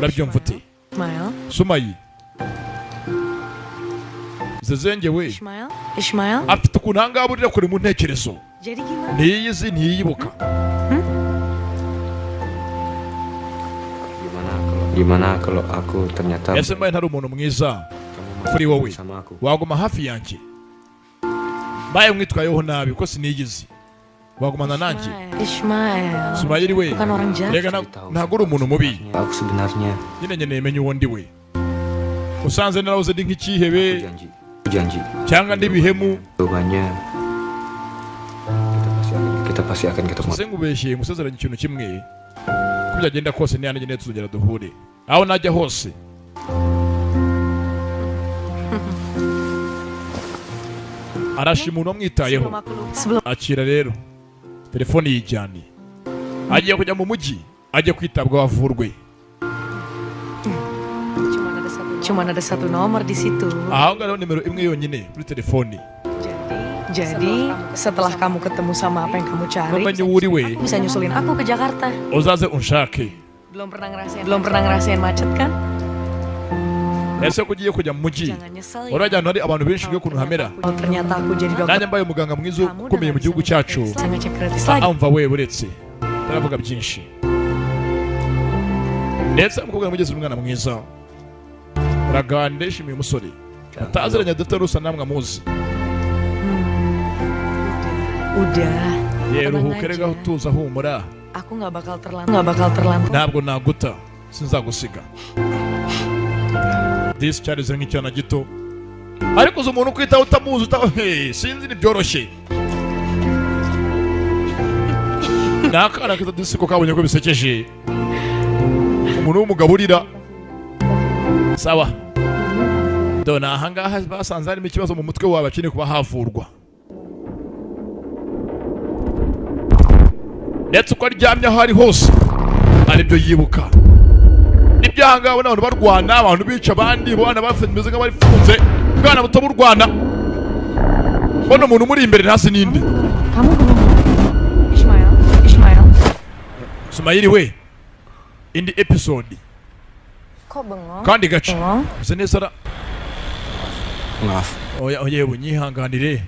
urabyumva ute? Ismail, Sumayi zezengewe. Ismail, Ismail. Afite ukuntu aha ngaha burira kure mu ntekerezo. Jadi gimana? Ntiyizi, ntiyibuka. Gimana kalau aku ternyata Ese mbaye ntari umuntu mwiza kamu kuri wowe, sama aku? waguma hafi yanjye? Mbaye mwitwayeho nabi ko siniyizi, wagumana nanjye? Ismail. Sumayiri we. Bukan orang jahat. Rega ntabwo uri umuntu mubi. Aku sebenarnya Nyine nkeneye menye uwo ndi we. Usanze narahoze ndi nk'icyihebe aku janji, aku janji. cyangwa ndi bihemu. Jawabannya kita pasti akan ketemu. Se ngubeshye ngusezeranye ikintu kimwe, ko byagenda kose niyanjye neza tuzongera duhure aho najya hose. Arashima umuntu wamwitayeho. Sebelum Akira rero telefoni yijyane, agiye kujya mu mujyi, ajye kwitabwaho avurwe. Cuman ada satu nomor di situ. Aho ngaho nimero imwe yonyine kuri telefoni. Jadi setelah kamu ketemu sama apa yang kamu cari, Numenye uwo uri we, kamu bisa nyusulin aku ke Jakarta. uzaze unshake. Belum pernah ngerasain macet kan? Ese ko ugiye kujya mu mujyi, Jangan nyesel ya. urajya ahantu hari abantu benshi, ukuntu hamera. Kalau ternyata aku jadi dokter, Nanjye mbaye umuganga mwiza kamu udah ukomeye nggak mu bisa gihugu ngecek cyacu. bisa ngecek gratis lagi. Amva we, buretse taravuga byinshi. Ndetse umukobwa yamugeze umwana mwiza, araganira, yishimiye umusore ataziranye, adafite rusa namwe amuzi. Udah, Ye, tenang ruhuka aja. rega, tuza, humura. Aku nggak bakal terlantar. Ntabwo naguta, sinzagusiga. Disi cyarize nk'icyana gito, ariko uzi umuntu ukwitaho utamuzi uta. Hey, sinzi, ntibyoroshye. Ni akana keza disi ko kabonye ko bisekeje umuntu w'umugabo urira. Sawa, dore ahangaha basanze harimo ikibazo mu mutwe wawe, akeneye kuba havurwa. Ndetse uko aryamye aho ari hose aribyo yibuka, nibyo ahangaha ubona abantu barwana, abantu bica abandi, abana bameze nk'abafunze, ubwana buto burwana, mbona umuntu umuri imbere ntasi ninde. Kamu belum. Ismail, Ismail. Sumayiri we, indi episode. Kok bengong? Kandi gace Bengong? usa neza ra. Maaf, Oya, yewe, nyihanganire.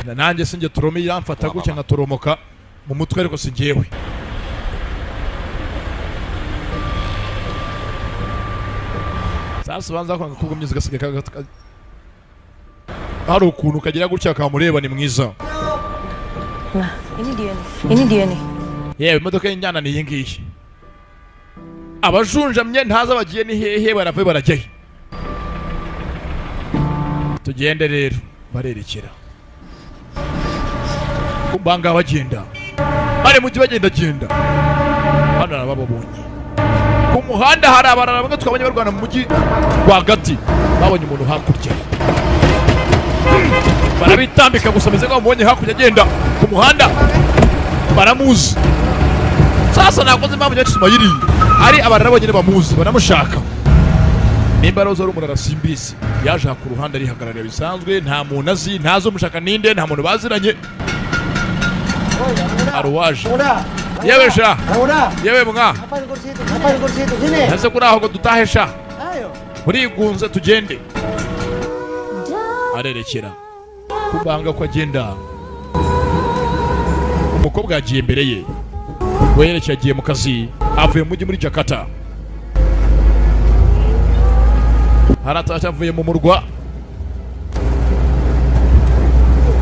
Nanjye sinjye turome yamfata gutya nkatoromoka mu mutwe, ariko si njyewe. Sasa ubanza kwanga kugumya gasigaye hari ukuntu kagira gutya kamureba, ni mwiza. Nah, ini dia nih. Ini dia nih. Yewe, imodoka y'injyana ni iyi ngiyi. Abajunjamye ntazi abagiye ni hehe, barave barajyahe. Tugende rero, barerekera kumbanga, bagenda bari mujyi, bagendagenda. Hano narababonye ku muhanda, hari abarara bamwe twabonye barwana mu mujyi rwagati. Babonye umuntu hakurya barabitambika, gusa ameze nk'aho bamubonye hakurya agenda ku muhanda, baramuzi. Sasa nakoze impamvu nyinshi, Sumayiri ari abarara bonyine bamuzi, baramushaka. Nimba roza ari umurara simbisi, yaje aha ku ruhande arihagararira bisanzwe, nta muntu azi, ntazi umushaka ninde, nta muntu baziranye. Hari uwaje. Muda, Yewe sha. Yewe mwa. Ese kuri aho ngo dutahe sha. Murigunze tugende. Arerekera. Kubanga ko agenda. Umukobwa yagiye imbere ye. We yerekeye agiye mu kazi, avuye mu mujyi muri Jakarta. Haratashye avuye mu murwa.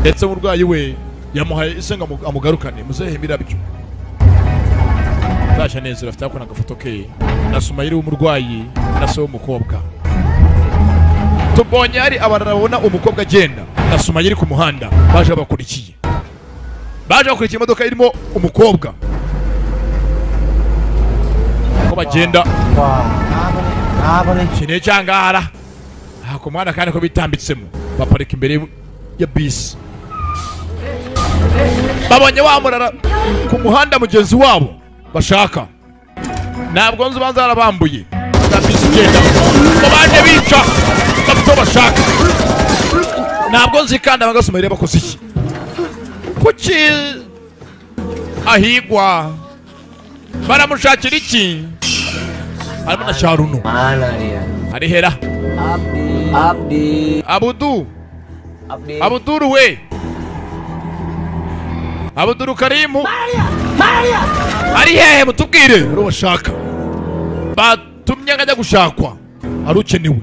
Ndetse umurwayi we yamuhaye isenga amugarukane muzehe mirabyo. Tasha neza afite akona agafoto ke na Sumayiri w'umurwayi na se w'umukobwa. Tubonye ari abarabona umukobwa agenda na Sumayiri ku muhanda baje bakurikiye. Baje bakurikiye imodoka irimo umukobwa. Ko bagenda. Kine cyangara. Ako mwana kandi ko bitambitsemo baparika imbere ya bisi. Babonye wa murara ku muhanda mugenzi wabo bashaka. Ntabwo nzi banza arabambuye. Na bisi igenda. Babanje bica bafite bashaka. Ntabwo nzi kandi abagasumayire bakoze iki. Kuki ahigwa baramushakira iki? Arimo na Sharuno. Ari hera. Abdi. Abudu. Abuduru we. Abuduru Karimu. Ari hehe mutubwire urabashaka. Batumye ngajya gushakwa. Arukenewe.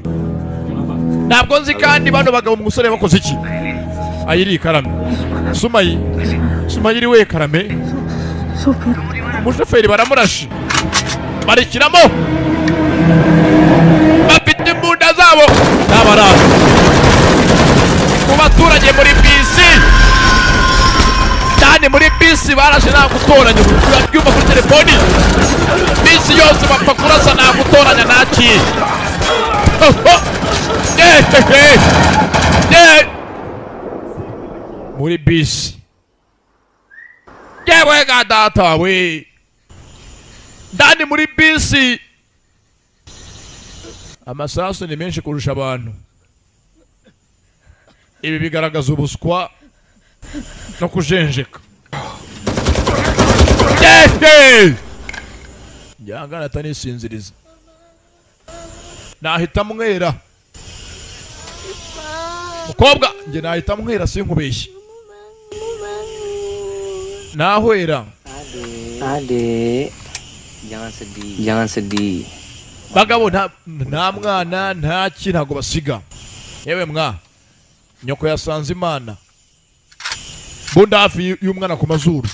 Ntabwo nzi kandi bano bagabo mu musore bakoze iki. Ayiri karame. Sumayi. Sumayiri we karame. Umushoferi baramurashe. Barikiramo. Bafite imbunda zabo n'abaraza. Ku baturage muri bisi. Cyane muri bisi barashe nta gutoranya urabyumva kuri telefoni. Bisi yose bapfa kurasa nta gutoranya naki. Muri bisi. Yewe ga data we. Ndani muri bisi. Amasasu ni menshi kurusha abantu. Ibi bigaragaza ubuswa no kujenjeka. Njyangana atanisinziriza. Nahita mwera. Mukobwa nge nahita mwera sinkubeshye. Nahwera. Ade. Jangan sedih. Jangan sedih. Bagabo nta mwana nta ki ntago basiga. Yewe mwa. Nyoko yasanze Imana. Bunda hafi y'umwana ku mazuru.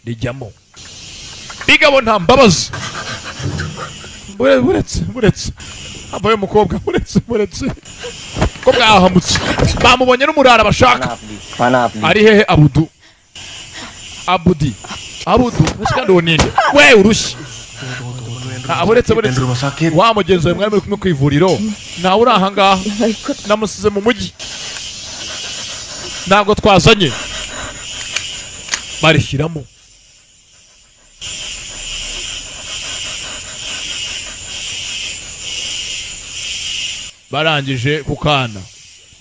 Rijyamo. Bigabo nta mbabazi. Buretse. Avayo mukobwa buretse. Ko bwahamutse. Bamubonye n'umurara bashaka. Ari hehe Abudu? Abudi. Abudu, kandi uwo ninde? We urushyi. Buretse. Wa mugenzi wawe mwari muri kumwe ku ivuriro. Nawe uri aha ngaha. Namusize mu mujyi. Ntabwo twazanye. Barishyiramo. Barangije kukana.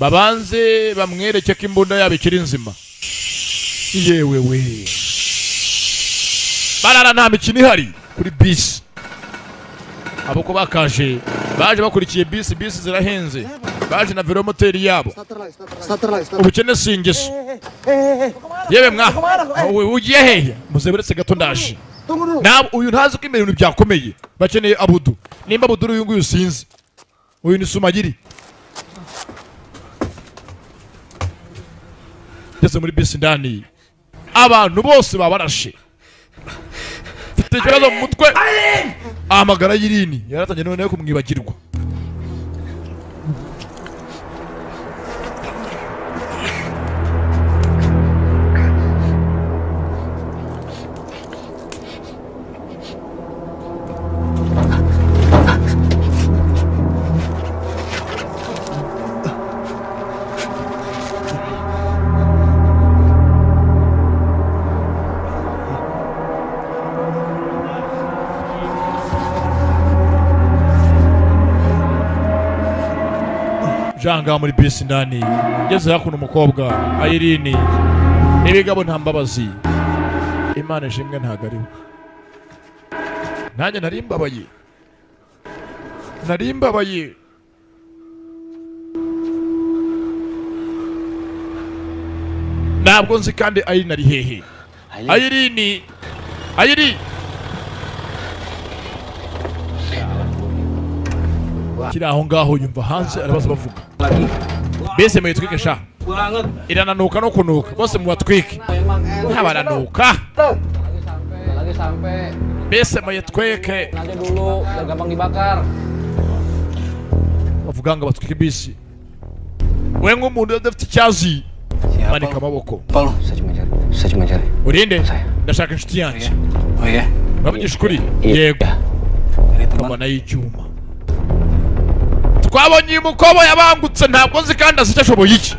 Babanze bamwereke ko imbunda yabo ikiri nzima. Yewe we. Barara nta mikino ihari kuri bisi. Aboko bakaje baje bakurikiye bisi, bisi zirahenze. Baje na velomoteri yabo. Ubukene si ingeso. Yewe mwa. Ugiye hehe? Muzeberetse gato ndaje. Nabo uyu ntazi ko ibintu byakomeye. Bakeneye Abudu. Nimba Abudu uyu nguyu sinzi. Uyu ni Sumagiri. Ngeze muri bisi ndani. Abantu bose babarashe. Mfite ikibazo mu mutwe. Amagara y'irini yaratangiye none kumwibagirwa. Janga muri bisi ndani ngeze hakuno umukobwa Irene ibigabo nta mbabazi Imana ishimwe ntago ari we. Nanjye nari mbabaye. Nari mbabaye. Ntabwo nzi kandi Aileen ari hehe. Aileen, Aileen. Kiri aho ngaho yumva hanze arabaza bavuga. Bese muyitwike sha. Irananuka no kunuka. Bose mubatwike. Ntabaranuka. Bese muyitwike. Aja dulu, udah gampang dibakar. Bavuga ngo batwike bisi. We nk'umuntu udafite icyazi. Manika amaboko. Saya cuma cari. Urinde? Ndashaka inshuti yanjye. Oh iya. Uravugisha ukuri? Yego. Kabona y'icyuma. Twabonye uyu mukobwa yabangutse ntabwo nzi kandi azi icyo ashoboye iki.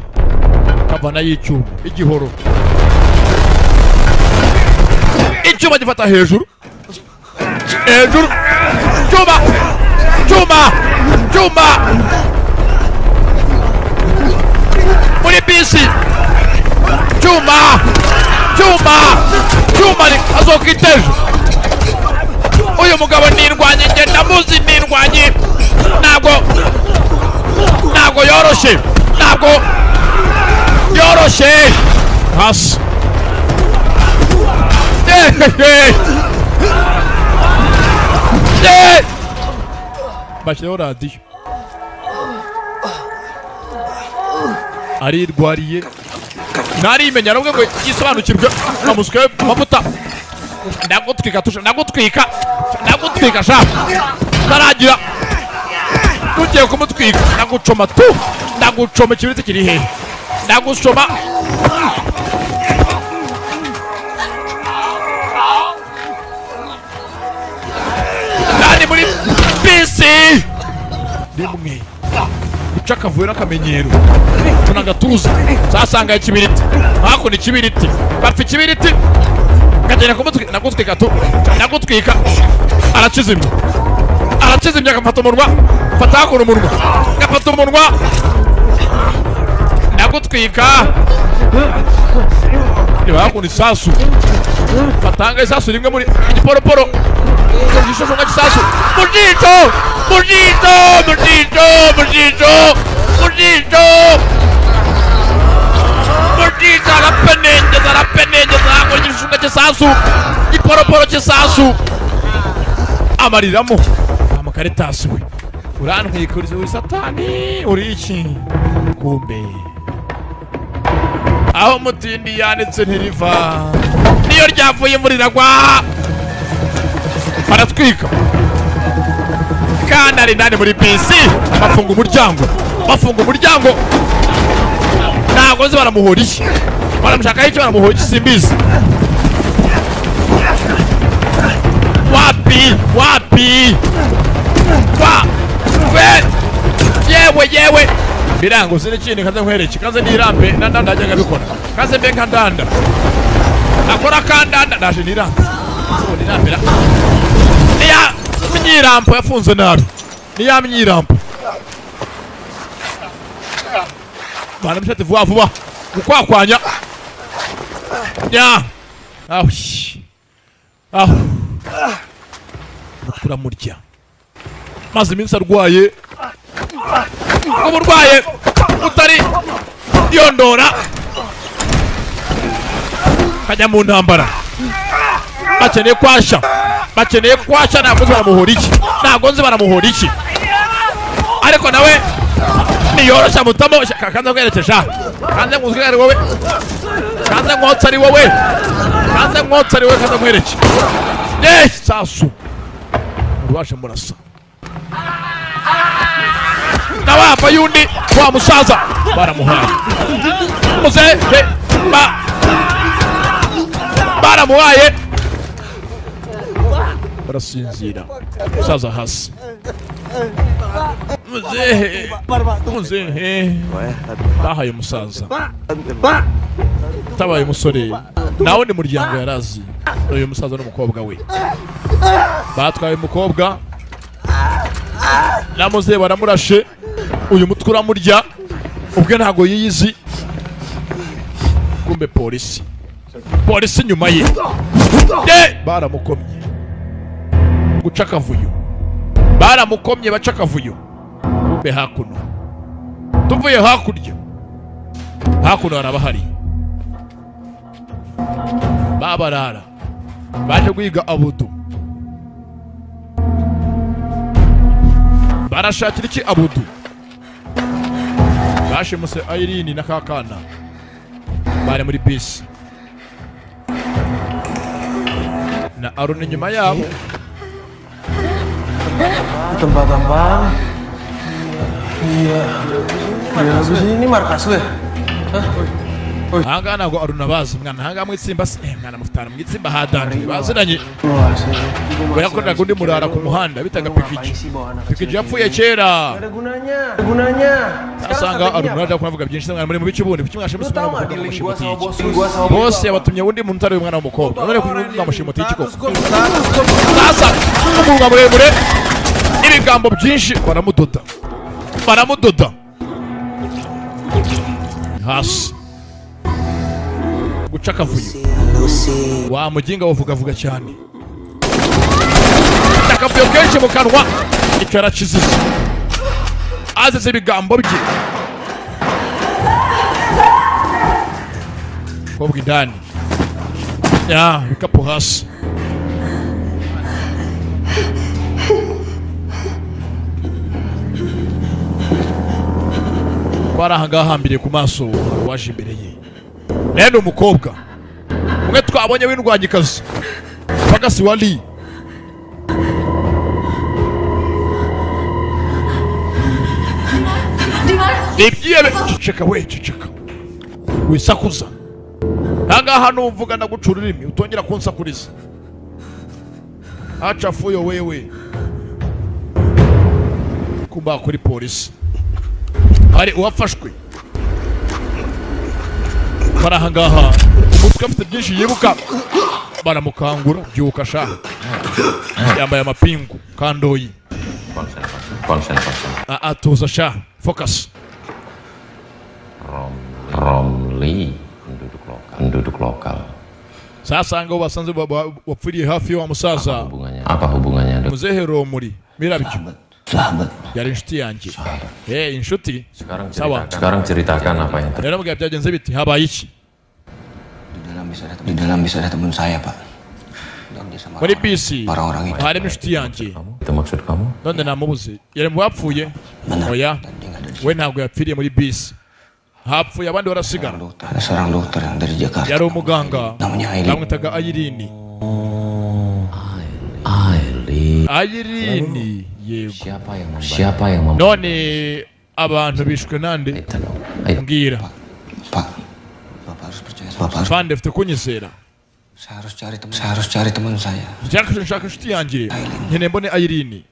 Kabona y'icyuma, igihoro. Icyuma gifata hejuru. Hejuru. Cyuma. Cyuma. Cyuma. Muri bisi. Cyuma. Cyuma. Cyuma azokiteje. Uyu mugabo nirwanye nge ndamuzi nirwanye. Ntabwo yoroshye. Ntabwo yoroshye. Hasi. Bashyiraho radiyo. Arirwariye. Ntarimenya nubwo ngo yisobanukirwe amuswe amavuta. Ndagutwika tusha, ndagutwika. Ndagutwika sha. Taragira. Tugiye kumutwika, ndagucoma tu. Ndagucoma ikibiriti kiri hehe? Ndagucoma. Ndani muri bisi. Rimwe. Guca akavuyo n'akamenyero. Tunagatuza. Sasanga ikibiriti. Hakuno ikibiriti. Bapfa ikibiriti. Kagera kumutwika, ndagutwika tu. Ndagutwika. Arakizimya. Arakizimya agafata umunwa. Fata hakuno umunwa. Gafata umunwa. Ndagutwika. Reba hakuno isasu. Fatanga isasu rimwe muri igiporoporo. Igishusho nk'isasu. Mujito! Mujito! Mujito! Mujito! Mujito! Mujito arapenengeza arapenengeza hakuno igishusho cy'isasu. Igiporoporo cy'isasu. Amariramo. Amakaritasi we. Urantwikuriza uri satani uri iki? Kumbe. Aho mutindi yanitse ntiriva. Niyo ryavuye muri ragwa. Baratwika. Kandi ari ndani muri bisi. Bafunga umuryango. Bafunga umuryango. Ntabwo nzi baramuhora iki. Baramushaka iki baramuhora iki simbizi. Wapi wapi. Wa we yewe yewe. Birango sinikindi kaze nkwereke kaze nirambe nandanda ajya ngabikora. Kaze mbe nkandanda. Akora kandanda ndaje nirambe. So nirambira. Niya myirampo yafunze nabi. Niya myirampo. Bana vuba vuba. Gukwakwanya. Nya. Aho. Aho. Turamurya. Maze iminsi arwaye. Uburwaye utari yondora. Kajya mu ntambara. Bakeneye kwasha. Bakeneye kwasha ntabwo baramuhora iki. Ntabwo nzi baramuhora iki. Ariko nawe niyoroshya mutamo kanze kwerekesha. Kanze nguzwe ari wowe. Kanze nkotsa ari wowe. Kanze nkotsa ari wowe kanze nkwereke. Yes, sasu. Urwaje murasa. Nawapa yundi wa musaza baramuhaye. Muze ba baramuhaye. Barasinzira. Musaza hasi. Muzehe. Muzehe. Bahaye umusaza. Tabaye umusore. Nawe ni muryango yarazi. Uyu musaza n'umukobwa we. Batwaye umukobwa. Namuze baramurashe. Uyu mutwe uramurya. Ubwe ntago yiyizi. Kumbe polisi. Polisi nyuma ye. De baramukomye guca akavuyo, baramukomye baca akavuyo. Kumbe hakuno tuvuye hakurya, hakuno harabahari babarara baje guhiga Abudu. Barashakira iki Abudu? Bashimuse Irene na kakana bari muri bisi na Arun inyuma yabo. Tempat apa? Iya. Ya, ini markas lu ya? Ahangaha ntabwo Arun abazi mwana, ahangaha mwitsimba se mwana mufitana mwitsimba hadanje baziranye. We yakoreraga undi murara ku muhanda bitaga Pikiji. Pikiji yapfuye kera. Asanga Arun araje kuvuga byinshi mwana muri mu bice bundi kuki mwashe musumana umukobwa mushimuti iki? Bose yabatumye undi muntu utari umwana w'umukobwa none kuki mwamushimuti iki koko? Sasa umurwa muremure ibigambo byinshi baramudoda, baramudoda hasi guca akavuyo. Wa muginga wavugavuga cyane, akavuyo kenshi mu kanwa, icyo yarakizize azize ibigambo bye. Kobwa indani ya bikapu hasi. Bari ahangaha hambiriye ku maso waje imbere ye. Nene umukobwa umwe twabonye w'indwanyikazi Fagasi wali ibyebe. Ceceka we, ceceka wisakuza ahangaha numvuga ndaguca ururimi utongera kunsakuriza. Acafuyo wewe. Kumba kuri polisi hari uwafashwe bari ahangaha, umutwe afite byinshi yibuka, baramukangura byuka sha, yambaye amapingu kandoyi. Atuza sha, focus. Romli penduduk lokal. Sasa ngo basanze wapfiriye hafi wa musaza. Apa hubungannya? Muzehe Romuri mirabyo yari inshuti yanjye. Eh, inshuti. Sawa. Sekarang ceritakan apa yang terjadi. Rero mbwira byagenze biti, habaye iki? Di dalam bisa ada teman saya, Pak. Muri bisi harimo inshuti yanjye. Itu maksud kamu? None namubuze. Yari mu bapfuye? Oya. We ntabwo yapfiriye muri bisi. Hapfuye abandi barasigara. Ada seorang dokter yang dari Jakarta. Yari umuganga. Namanya Aileen. Bamwitaga Aileen. Aileen. Yego. Siapa yang none abantu bishwe nande? Mbwira. Pak, Bapak harus percaya sama Bapak. Fande ufite kunyizera. Saya harus cari teman saya. Nshaka inshuti yanjye. Nkeneye mbone Aileen.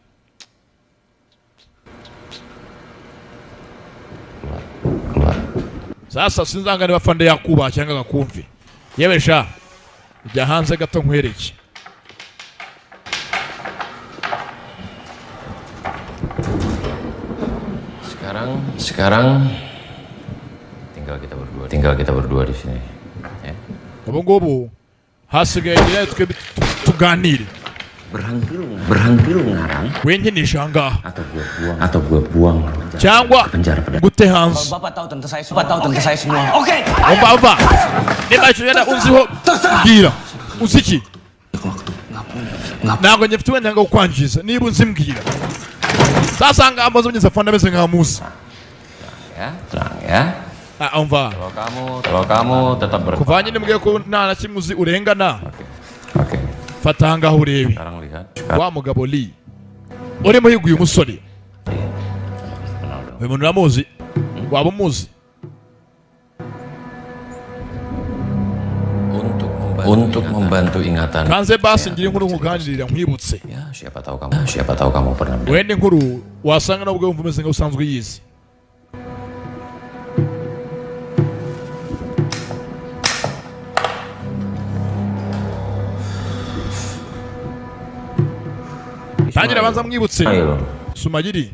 Sasa sinzanga niba Fande yakubaha cyangwa agakumve. Yewe sha, jya hanze gato nkwereke. Sekarang tinggal kita berdua di sini. Ya. Ubu ngubu hasigaye nyirayo twe tuganire. Berhenti lu ngarang. Wenkinisha ahangaha. Atau gua buang cyangwa gute hanze. Bapak tahu tentang saya, Bapak tahu tentang saya semua. Oke. Umva niba icyo yenda unziho mbwira. Uzi iki? Ntabwo njye mfite uburenganzira bwo kukwangiza niba unzi mbwira. Sasa ngaha mbaza mugeze afande ameze nka Musa. Tenang ya. Umva. Kalau kamu tetap ber Kuvanye nimbwiye ko nta na kimwe uzi urengana. Oke. Fata ahangaha urebe. Sekarang lihat. Wa mugabo Lee urimo higuye umusore. Uyu muntu uramuzi? Waba umuzi? Untuk membantu ingatan. Kanze basi ngira inkuru nkuganirira nkwibutse. Ya, siapa tahu kamu pernah. Wenda inkuru wasanga nubwo wumva umeze nkaho usanzwe uyizi. Tangira abanza mwibutse. Sumagiri.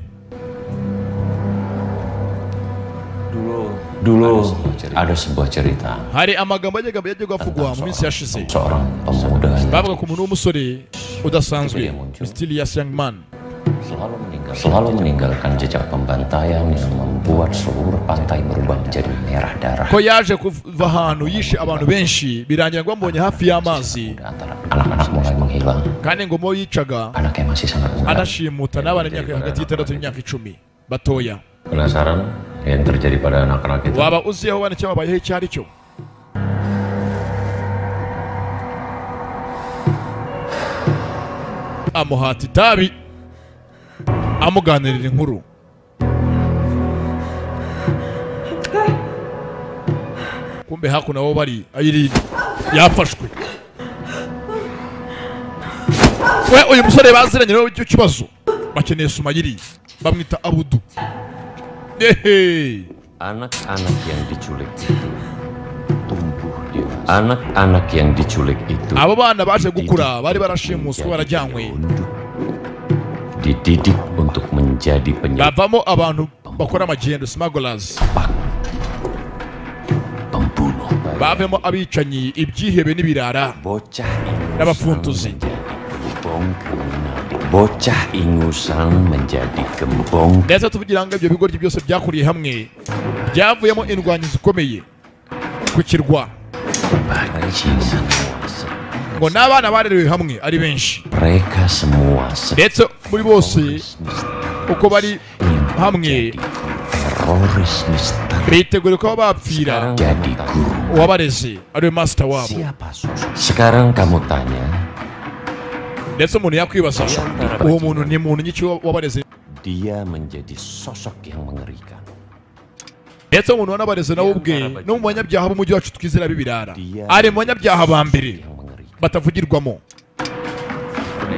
Dulu ada sebuah cerita. Hari amagambo yajyaga avugwa mu minsi yashize. Seorang pemuda bavuga ku muntu w'umusore udasanzwe, mysterious young man. Selalu meninggalkan jejak pembantaian yang membuat seluruh pantai berubah menjadi merah darah. Ko yaje kuva ahantu yishe abantu benshi birangira ngo bambonye hafi y'amazi. Anak-anak mulai menghilang. Kandi ngo mo yicaga anaknya masih sangat muda. Anashimuta n'abana imyaka hagati y'itandatu n'imyaka 10 batoya. Penasaran yang terjadi pada anak-anak itu? Waba uzi aho bana cyababayeho icyo ari cyo? Amuhata itabi amuganirira inkuru. Kumbe hakuno abo bari Irene yafashwe. We uyu musore baziranye nawe icyo kibazo bakeneye Sumayiri bamwita Abudu. Hehe. Anak-anak yang diculik itu tumbuh dewasa. Anak-anak yang diculik itu abo bana baje gukura bari barashimuswe barajyanywe dididik untuk menjadi penyelamat. Bavamo abantu bakora amagendo smugglers. Pembunuh. Bavemo abicanyi ibyihebe n'ibirara. Bocah n'abafuntuzi. Bocah ingusan menjadi gembong. Ndetse tuvugira ngo ibyo bigoryi byose byakuriye hamwe byavuyemo indwanyi zikomeye ku kirwa. Ngo n'abana barerewe hamwe ari benshi. Mereka semua ndetse muri bose uko bari hamwe teroris misteri bitegure ko bapfira jadi guru uwabareze ariwe master wabo. Sekarang kamu tanya ndetse umuntu yakwibaza uwo muntu ni muntu nyiki wabareze. Dia menjadi sosok yang mengerikan. Ndetse umuntu wanabareze nawe ubwe no mu banyabyaha b'umujyi wacu twizera bibirara ari mu banyabyaha ba mbere batavugirwamo.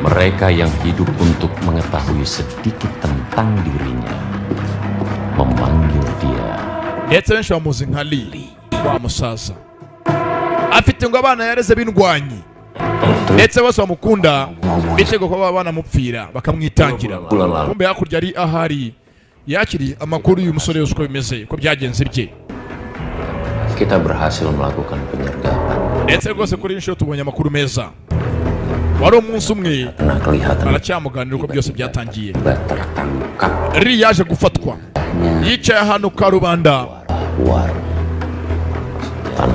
Mereka yang hidup untuk mengetahui sedikit tentang dirinya memanggil dia. Ndetse benshi bamuzi nka Lee wa musaza afite ngo abana yareze b'indwanyi ndetse bose bamukunda bitego ko baba banamupfira bakamwitangira. Kumbe hakurya ari ahari yakiriye amakuru y'uyu musore yose uko bimeze ko byagenze bye. Kita berhasil melakukan penyergapan. Ndetse rwose kuri inshuro tubonye amakuru meza. Wari umunsi umwe baracyamuganira uko byose byatangiye. Ri yaje gufatwa yicaye ahantu ka rubanda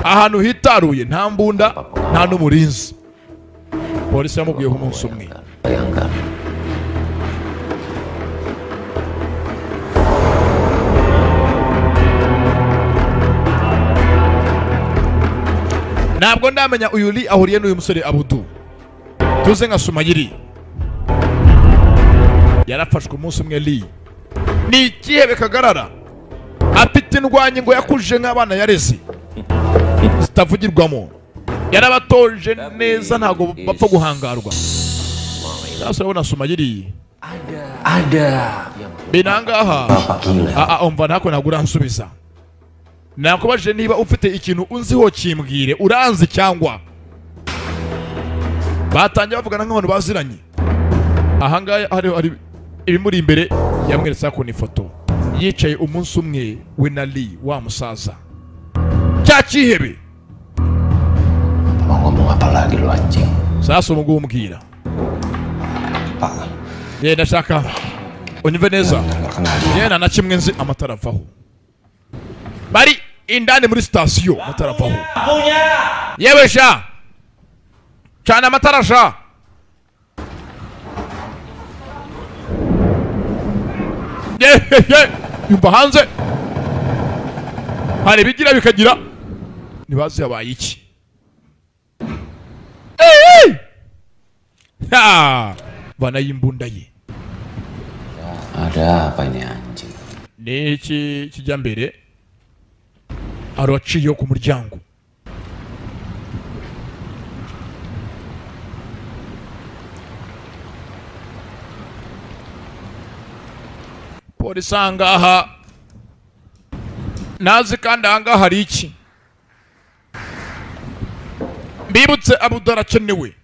ahantu hitaruye nta mbunda nta n'umurinzi. Polisi yamubwiyeho umunsi umwe. Ntabwo ndamenya uyu Lee ahuriye n'uyu musore Abudu tuze nka Sumayiri. Yarafashwe umunsi umwe. Lee ni ikihebe kagarara afite indwanyi ngo yakuje nk'abana yareze zitavugirwamo yarabatoje neza ntabwo bapfa guhangarwa. Sasa urabona Sumayiri ada binangaha umva ntako ntabwo uransubiza. Nakubajije niba ufite ikintu unziho kimbwire uranzi cyangwa. Batangiye bavugana nk'abantu baziranye. Ahangaha hari ibimuri imbere yamweretse ko ni ifoto yicaye umunsi umwe we na Lee wa musaza cya kihebe. Mau ngomong apa lagi lu anjing? Sasa ubu ngubu umbwira ndashaka unyumve neza. Yena na kimwe nzi amatara avaho. Bari indani muri sitasiyo amatara avaho. Yewe sha cana amatara sha. Yumva hanze hari ibigira bikagira ntibazi yabaye iki. Bana y'imbunda ye. Ada apa ini anjing? Ni iki kijya mbere araciye ku muryango. Polisi ahangaha nazi kandi ahangaha hari iki. Mbibutse Abudu arakenewe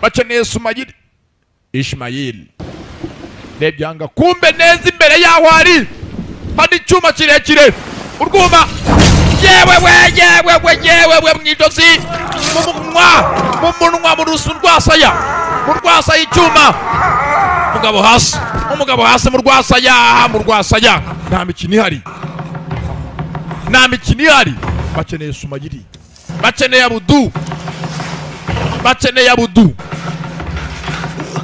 bakeneye Sumayiri Ishmayeli. Rebye ahangaha kumbe neza imbere yaho hari icyuma kirekire. Urwuma. Yewe we yewe we yewe we mwijosi. Mu munwa mu rusu rwasaya. Mu rwasaya icyuma. Umugabo hasi. Umugabo hasi mu rwasaya, mu rwasaya. Nta mikino ihari. Nta mikino ihari. Bakeneye Sumayiri. Bakeneye Abudu. Bakeneye Abudu.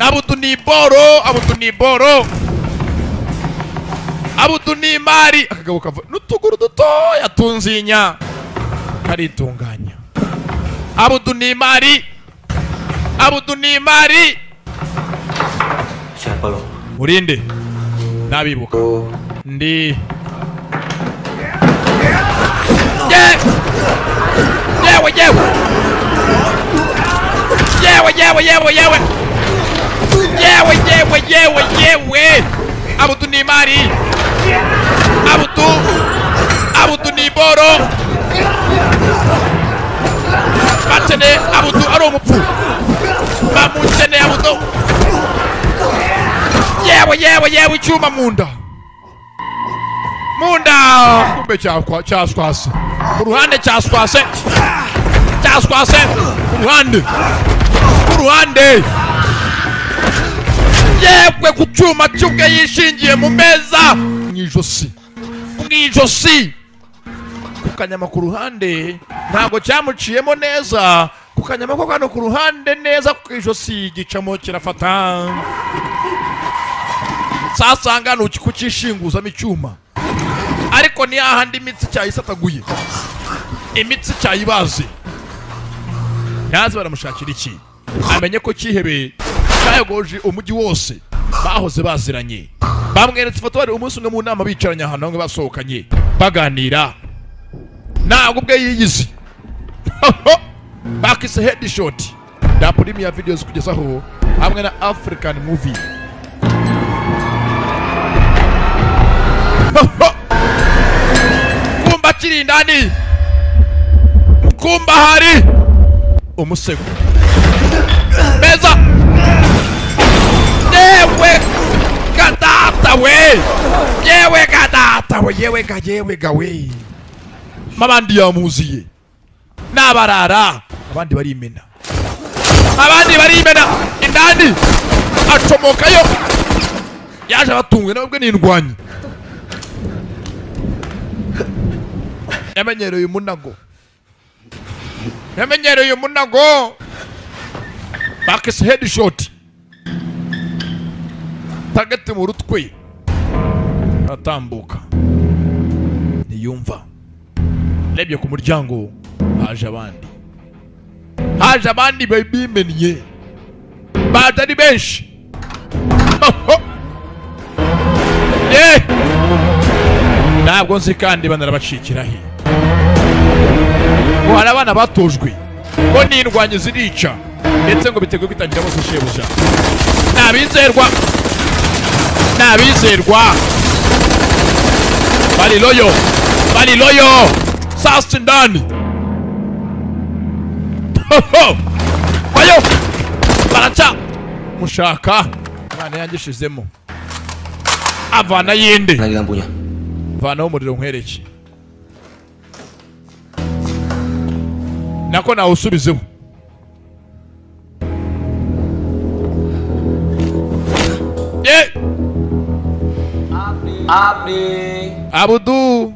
Abudu ni boro, Abudu ni boro. Abudu ni imari. Akagabo kava n'utuguru dutoya tunzinya. Karitunganya. Abudu ni imari. Abudu ni imari. Siapa lo? Urinde. Nabibuka. Ndi. Yewe yewe. Yewe yewe yewe yewe. Yewe yewe yewe yewe. Abudu ni imari. Abudu. Abudu ni boro. Batene Abudu ari umupfu. Bamutene Abudu. Yewe yewe yewe icyuma munda. Munda. Kumbe cyaswase. Ku ruhande cyaswase. Cyaswase. Ku ruhande. Ku ruhande. Yewe ku cyuma cy'ubwe yishingiye mu meza. Mwijosi. Mwijosi. Ku kanyama ku ruhande ntabwo cyamuciyemo neza. Ku kanyama ko kano ku ruhande neza ku ijosi gicamo kirafata. Sasanga nukikucishinguzamo icyuma. Ariko ni ahandi imitsi cyayisataguye. Imitsi cyayibaze. Yaza baramushakira iki? Amenye ko cyihebe cyayogoje umujyi wose bahoze baziranye. Bamweretse ifoto bari umunsi umwe mu nama bicaranye ahantu hamwe basohokanye baganira. Ntabwo ubwe yiyizi. Bakise headshot. Da Premier videos kugezaho hamwe na African movie. Kumba kiri indani. Kumba hari umusego. Meza. Yewe gadata we. Yewe gadata we. Yewe ga yewe ga we. Mabandi yamuziye. Nabarara. Abandi barimena. Abandi barimena indani. Acomokayo. Yaje abatungwe nabwo nindwanye. Yamenyereye umunago. Yamenyereye umunago. Bakise headshot. Target mu rutwe. Atambuka. Niyumva. Lebye ku muryango haje abandi. Haje abandi bimennye. Batari benshi. Eh! Ntabwo nzi kandi banarabacikira he. Ngo hari abana batojwe ngo n'indwanyi zirica ndetse ngo biteguye kwitangira bose shebuja. Nabizerwa. Nabizerwa. Bari loyo. Bari loyo. Sasa ndani. Bayo. Baraca. Mushaka. Imana yangishizemo. Avana yinde. Lagi lampunya. Vanaho umuriro nkwereke. Nako nawusubizeho. Ye. Abdi. Abudu.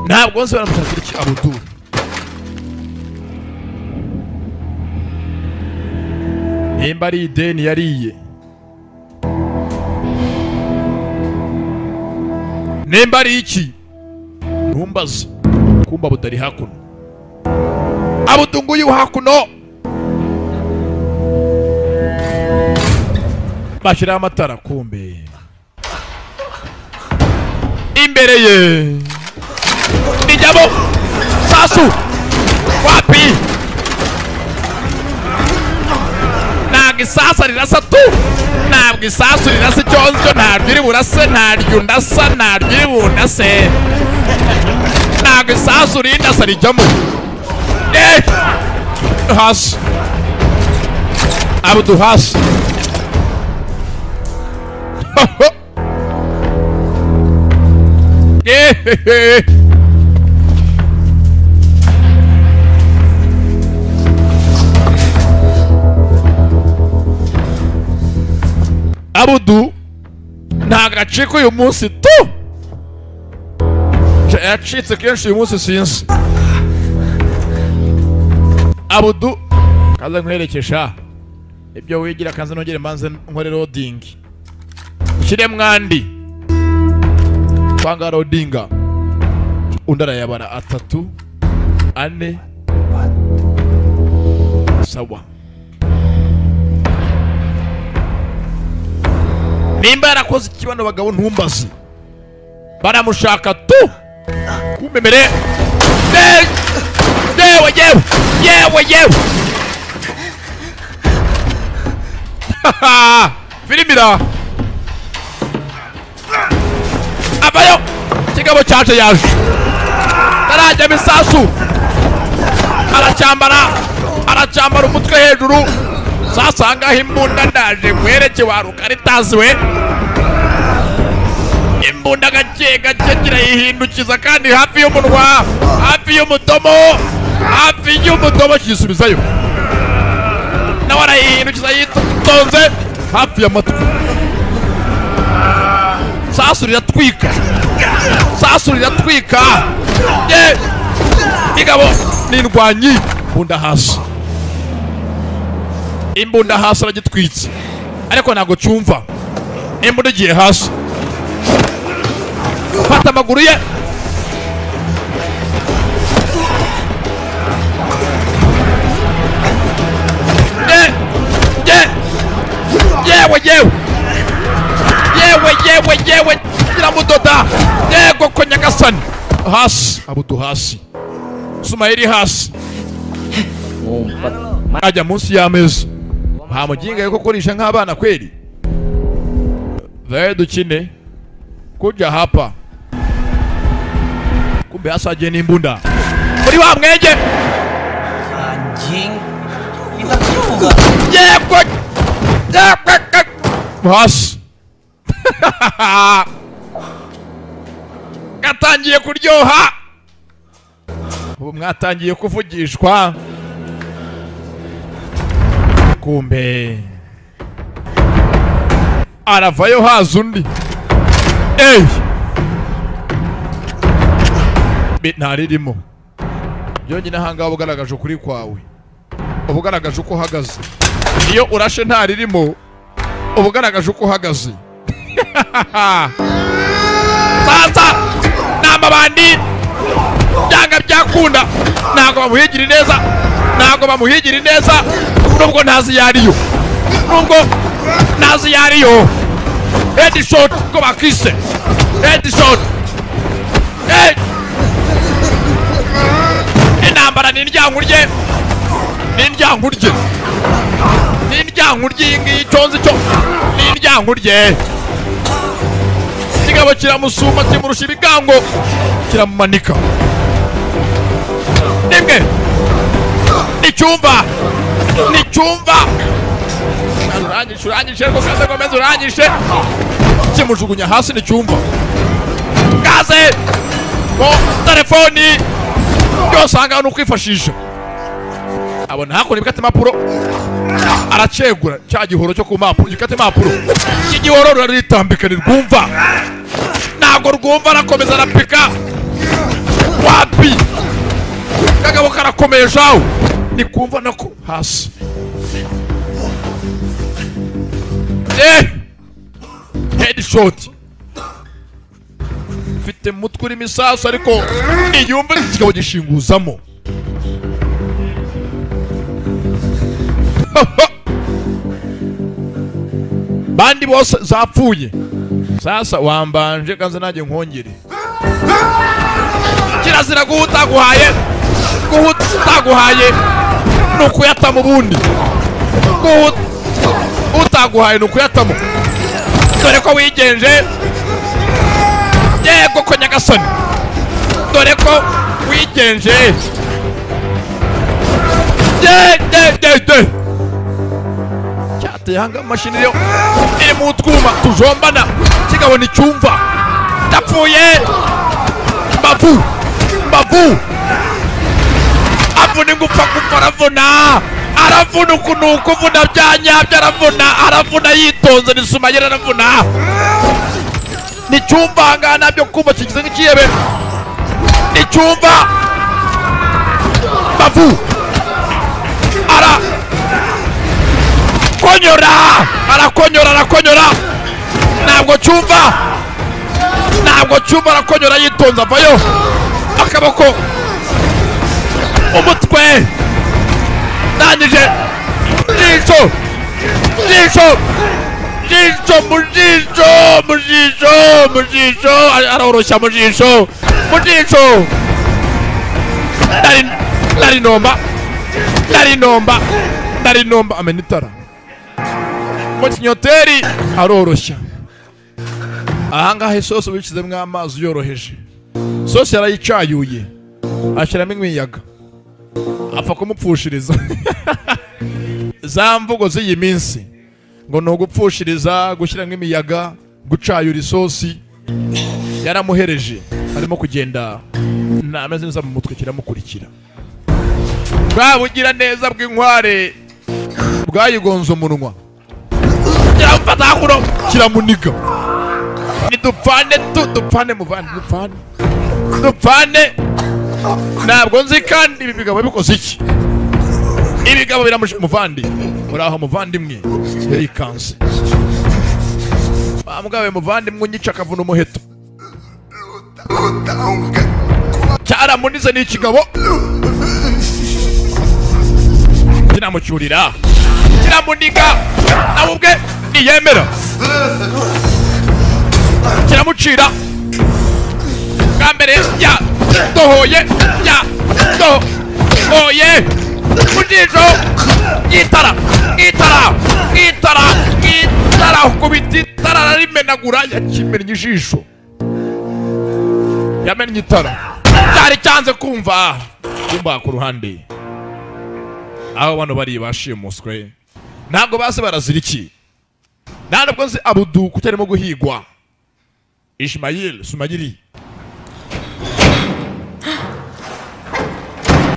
Ntabwo nzi baramushakira iki Abudu. Nimba ari ideni yariye. Nimba ari iki? Ntumbaze. Kumba budari hakuno. Abudu nguyu hakuno. Bashyiraho amatara kumbe. Imbere ye. Nijabo sasu wapi ntabwo isasa rirasa tu ntabwo Ntabwo isasu rirasa icyonzyo, ntaryo iri burase, ntaryo ndasa, ntaryo iri bundase. Ntabwo isasu rindasa rijyamo. Hasi Abdu hasi. Abudu ntabwo acika uyu munsi tu, yacitse kenshi uyu munsi sinzi. Abudu kaza nkwerekesha ibyo wigira, kaza nongere mbanze nkore loading nshyire mwandi kwanga loadinga. Undi arayabara 3 4 sawa. Nimba yarakoze ikibano bagabo ntumbaze, baramushaka tu kumemere. Yewe yewe yewe yewe filimira abayo. Kigabo cyaje yaje tarajya misasu, aracyambara aracyambara umutwe hejuru. Sasa ngaho imbunda ndaje nkwereke wa rukaritasi we. Imbunda gake gake kirayihindukiza kandi hafi y'umunwa, hafi y'umudomo, hafi y'umudomo kiyisubizayo. Nawe arayihindukiza yitonze hafi y'amatwi. Sasu riratwika, sasu riratwika. Ye igabo n'indwanyi. Imbunda hasi, imbunda hasi aragitwitse, ariko ntabwo cyumva. Imbunda igiye hasi, fata amaguru ye. Yewe yewe yewe yewe yewe kiramudoda. Yego ko nyagasani. Hasi Abudu hasi, Sumaili hasi. Ajya munsi y'ameza. Nta muginga yo kukoresha nk'abana kweli. Vaye dukine kuja hapa. Kumbe hasa agiye n'imbunda muri wa mwenge. Anjing, pintar juga. Yego hasi. Gatangiye kuryoha. Ubu mwatangiye kuvugishwa. Kumbe aravayo haza undi. Ey, ntaririmo byonyine. Ahangaha ubugaragaje ukuri kwawe, ubugaragaje uko uhagaze. Iyo urashe ntaririmo ubugaragaje uko uhagaze. Sasa n'amabandi byanga byakunda, ntabwo bamuhigira neza, ntabwo bamuhigira neza. Nubwo ntazi yariyo, nubwo ntazi yariyo. Headshot ko bakise, headshot. Hey! Intambara ni indyankurye, ni indyankurye, ni indyankurye. Iyi ngiyi icyonzi cyo ni indyankurye. Kigabo kiramusumba kimurusha ibigango, kiramumanika. Rimwe nicyumva, nicyumva. Urangije, urangije rwose, komeza urangije. Kimujugunya hasi nicyumva. Gaze mo telefoni byose ahangaha ni ukwifashisha. Abona hakuno ibikata impapuro, aracegura cya gihoro cyo ku mpapuro, gikata impapuro. Iki gihoro ruraritambika ntirwumva, ntabwo rwumva. Arakomeza arapika wapi. Kagabo karakomeye jawo, nikumva nako hasi. Headshot. Mfite mutwe urimo isasu ariko iyumva kikaba gishinguzamo. Bandi bose zapfuye. Sasa wambanje kanze nanjye nkongere. Kirazira guhutaguhaye, guhutaguhaye nukuyata mu bundi. Utaguhaye nukuyatamo. Dore ko wigenje. Yego ko nyagasani. Dore ko wigenje. De de de de. Cyateye hanga mashini yo iri mu twuma tujombana kigabona icyumva. Ndapfuye. Mbavu. Mbavu. Avuna ingupfa gupfa aravuna. Aravuna ukuntu kuvuna byanyabyo aravuna. Aravuna yitonze nisumayira aravuna. Nicyumva ngana byo kumva kigize nk'ikiyebe. Nicyumva. Mbavu. Ara konyora. Arakonyora arakonyora. Ntabwo cyumva. Ntabwo cyumva arakonyora yitonze avayo. Akaboko. Umutwe. Ndangije. Jisho. Jisho. Jisho mujisho mujisho mujisho aroroshya mujisho mujisho. Ndarinomba. Ndarinomba. Ndarinomba amena itara. Mu kinyoteri aroroshya. Ahangaha isosi bishizemo amazi yoroheje. Sosi yarayicayuye. Ashyiramo imiyaga. Apfa kumupfushiriza. Za mvugo z'iyi minsi ngo no gupfushiriza gushyiramo imiyaga gucayura isosi yaramuhereje arimo kugenda nameze neza mu mutwe kiramukurikira. Bwa bugira neza bw'inkware bwayigonze umunwa. Kiramufata hakuno kiramuniga. Nidupfane tu dupfane muvane dupfane. Dupfane. Ntabwo nzi kandi ibi bigabo bikoze iki. Ibigabo biramushe muvandi. Uraho muvandimwe yarikanze. Bamgawe muvandimwe unyica akavuna umuheto. Cyaramunize ni ikigabo. Kiramucyurira. Kiramuniga. Nawe ubwe niyemera. Kiramucira. Bwa mbere ya dohoye ya dohoye. Mujisho itara itara itara itara kubita itara rarimenagura yakimennye ijisho. Yamennye itara. Cyari cyanze kumva. Kumba ku ruhande. Aho bano bari bashimuswe. Ntabwo base barazira iki. Ntabwo nzi Abudu kutarimo guhigwa. Ismail Sumagiri.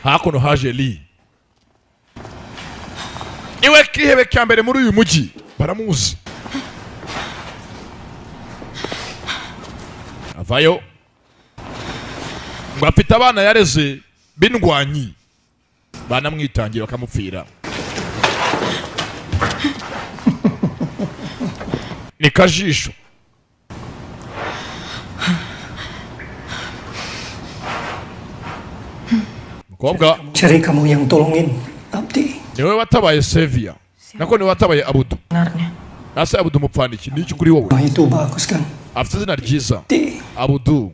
Hakuno haje Lee. Iwe kihebe cya mbere muri uyu mujyi baramuzi. Avayo. Ngo afite abana yareze bindwanyi. Banamwitangira bakamupfira. Ni kajisho. Mukobwa cari kamu yang tolongin Abdi. Niwe watabaye Sevia. Nako niwe watabaye Abudu. Nase Abudu mupfana iki niki kuri wowe? Itu bagus kan? Afite izina ryiza. Abudu.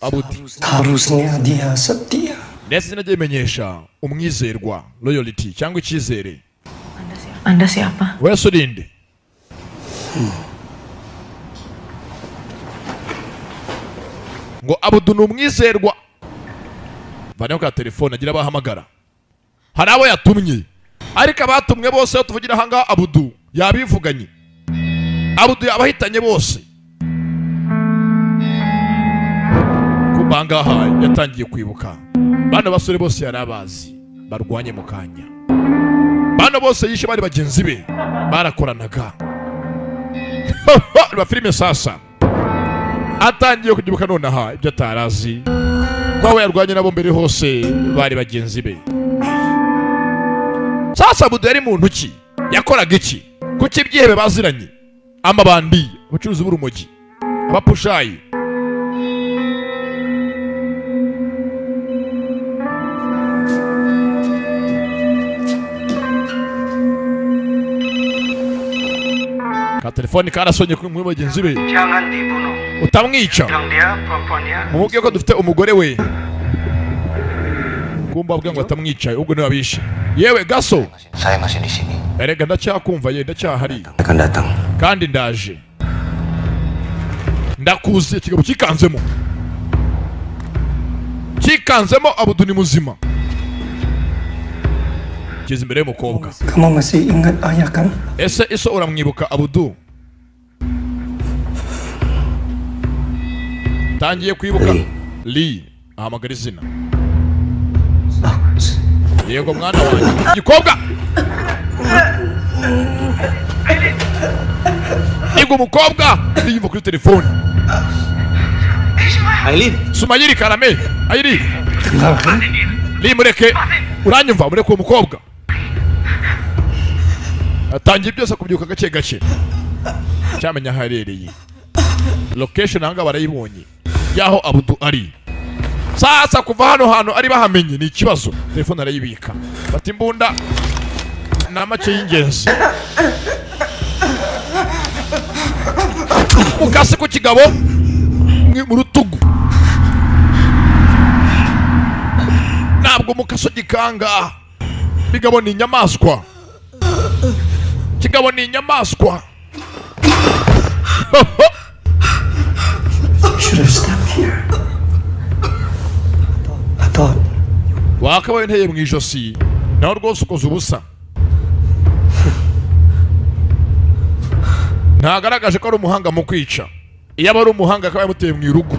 Abudi. Harusnya dia setia. Ndetse izina rye rimenyesha umwizerwa, loyalty cyangwa icyizere. Anda siapa? Wese urinde. Ngo Abudu ni umwizerwa. Vaneho ka telefone agira abahamagara. Hari abo yatumye. Ariko abatumwe bose yo tuvugira hanga Abudu yabivuganye. Abudu yabahitanye bose. Kubangaha yatangiye kwibuka. Bano basore bose yarabazi barwanye mu kanya. Bano bose yishe bari bagenzi be barakoranaga. Ba filime sasa. Atangiye kugibuka nonaha ibyo atarazi. Kwawe yarwanye nabo mbere hose bari bagenzi be. Sasa Abudu yari muntu ki? Yakoraga iki? Kuki ibyihebe baziranye? Amabandi, abacuruzi b'urumogi, abapushayi. Ka telefoni karasonye kuri mwe bagenzi be. Utamwica. Mumubwiye ko dufite umugore we. Kumba abwiye ngo atamwica ubwo niwe abishe. Yewe gaso. Saya masih di sini. Erega ndacyakumva ye ndacyahari. Akan datang. Kandi ndaje. Ndakuzi. Ikigabo cyikanzemo, cyikanzemo. Abudu ni muzima, kigeze imbere y'umukobwa. Kamu masih ingat ayah kan? Ese iso uramwibuka Abudu? Tangiye kwibuka. Lee ahamagara izina. Yego mwana wanjye. Igikobwa Yego umukobwa yiyumva kuri telefone. Aileen. Sumayiri karame. Ayiri. Lee mureke. Uranyumva, mureke uwo mukobwa. Atangiye byose kubyuka gake gake. Cyamenya aharereye. Location ahanga barayibonye. Yaho Abudu ari. Sasa kuva hano hantu ari bahamenye ni ikibazo. Telefone arayibika. Bati imbunda na make y'ingenzi. Mukase ku kigabo mu rutugu. Ntabwo mukaso gikanga. Bigabo ni inyamaswa. Kigabo ni inyamaswa. Should have stopped here. I thought. Wakabaye nteye mu ijosi naho rwose ukoze ubusa. Ntagaragaje ko ari umuhanga mu kwica. Iyo aba ari umuhanga akaba yamuteye mu irugu.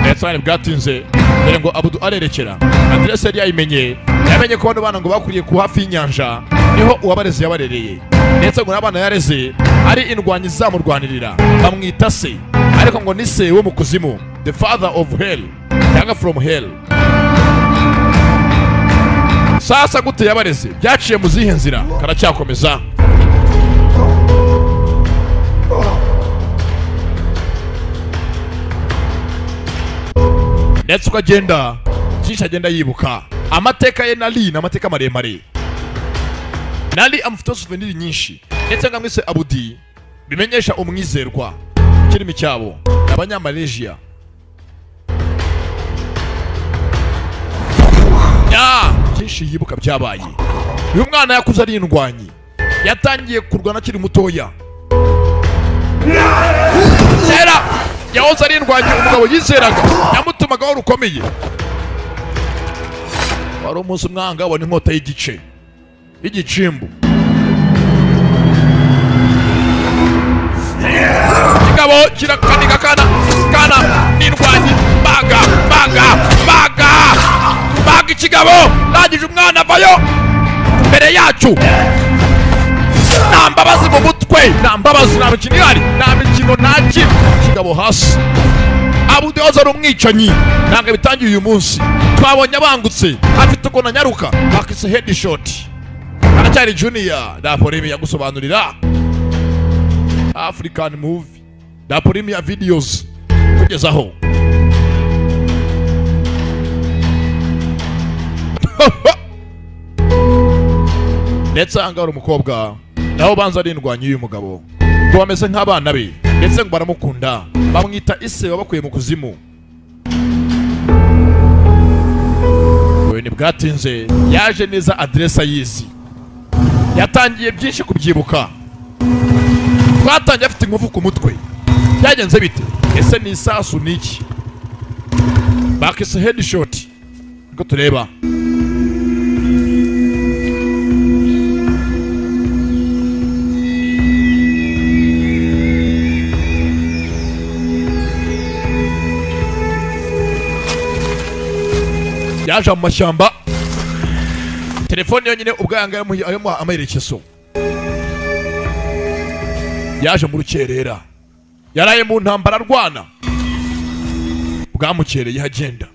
Ndetse bwatinze dore ngo Abudu arerekera. Adresse yari yayimenye. Yamenye ko bano bana ngo bakuriye ku hafi y'inyanja niho uwabareze yabarereye. Ndetse ngo n'abana yareze ari indwanyi zamurwanirira. Bamwita se, ariko ngo ni se wo mu kuzimu, the father of hell cyangwa from hell. Sasa gute yabareze byaciye mu zihe nzira? Karacyakomeza. Ndetse uko agenda byinshi agenda yibuka amateka ye na Lee, ni amateka maremare. Nali amufite souvenir nyinshi. Ndetse ngo amwise Abudi bimenyesha umwizerwa mu kirimi cyabo abanyamalaysia. Ya byinshi yibuka byabaye. Uyu mwana yakuze ari indwanyi, yatangiye kurwana akiri mutoya. Kera yahoze ari indwanyi, umugabo yizeraga yamutumagaho rukomeye. Wari umunsi umwanga abona inkota y'igice y'igicimbu. Kigabo kirakanika kana kana n'indwanyi, baga baga baga baga ikigabo. Rangije umwana avayo mbere yacu. Nta mbabazi mu mutwe, nta mbabazi, nta mikino ihari, nta mikino, nta kintu. Kigabo hasi. Abudu yahoze ari umwicanyi, ntabwo bitangiye uyu munsi. Twabonye abangutse afite ukuntu anyaruka, bakise headshot. Aracyari junior. Daporimi yagusobanurira African movie, Daporimi ya videos kugezaho. Ndetse aha ngaha hari umukobwa naho banza ari indwanyi y'uyu mugabo, ngo bameze nk'abana be ndetse ngo baramukunda, bamwita ise wabakuye mu kuzimu. Uyu ni bwatinze yaje neza adresse ayizi, yatangiye byinshi kubyibuka. Twatangiye afite inkovu ku mutwe, byagenze bite? Ese ni isasu ni iki? Bakise headshot niko tureba. Yaje mu mashyamba, telefone yonyine ubwanga yamuha amerekezo. Yaje mu rukerera, yaraye mu ntambara arwana, bwamukereye agenda.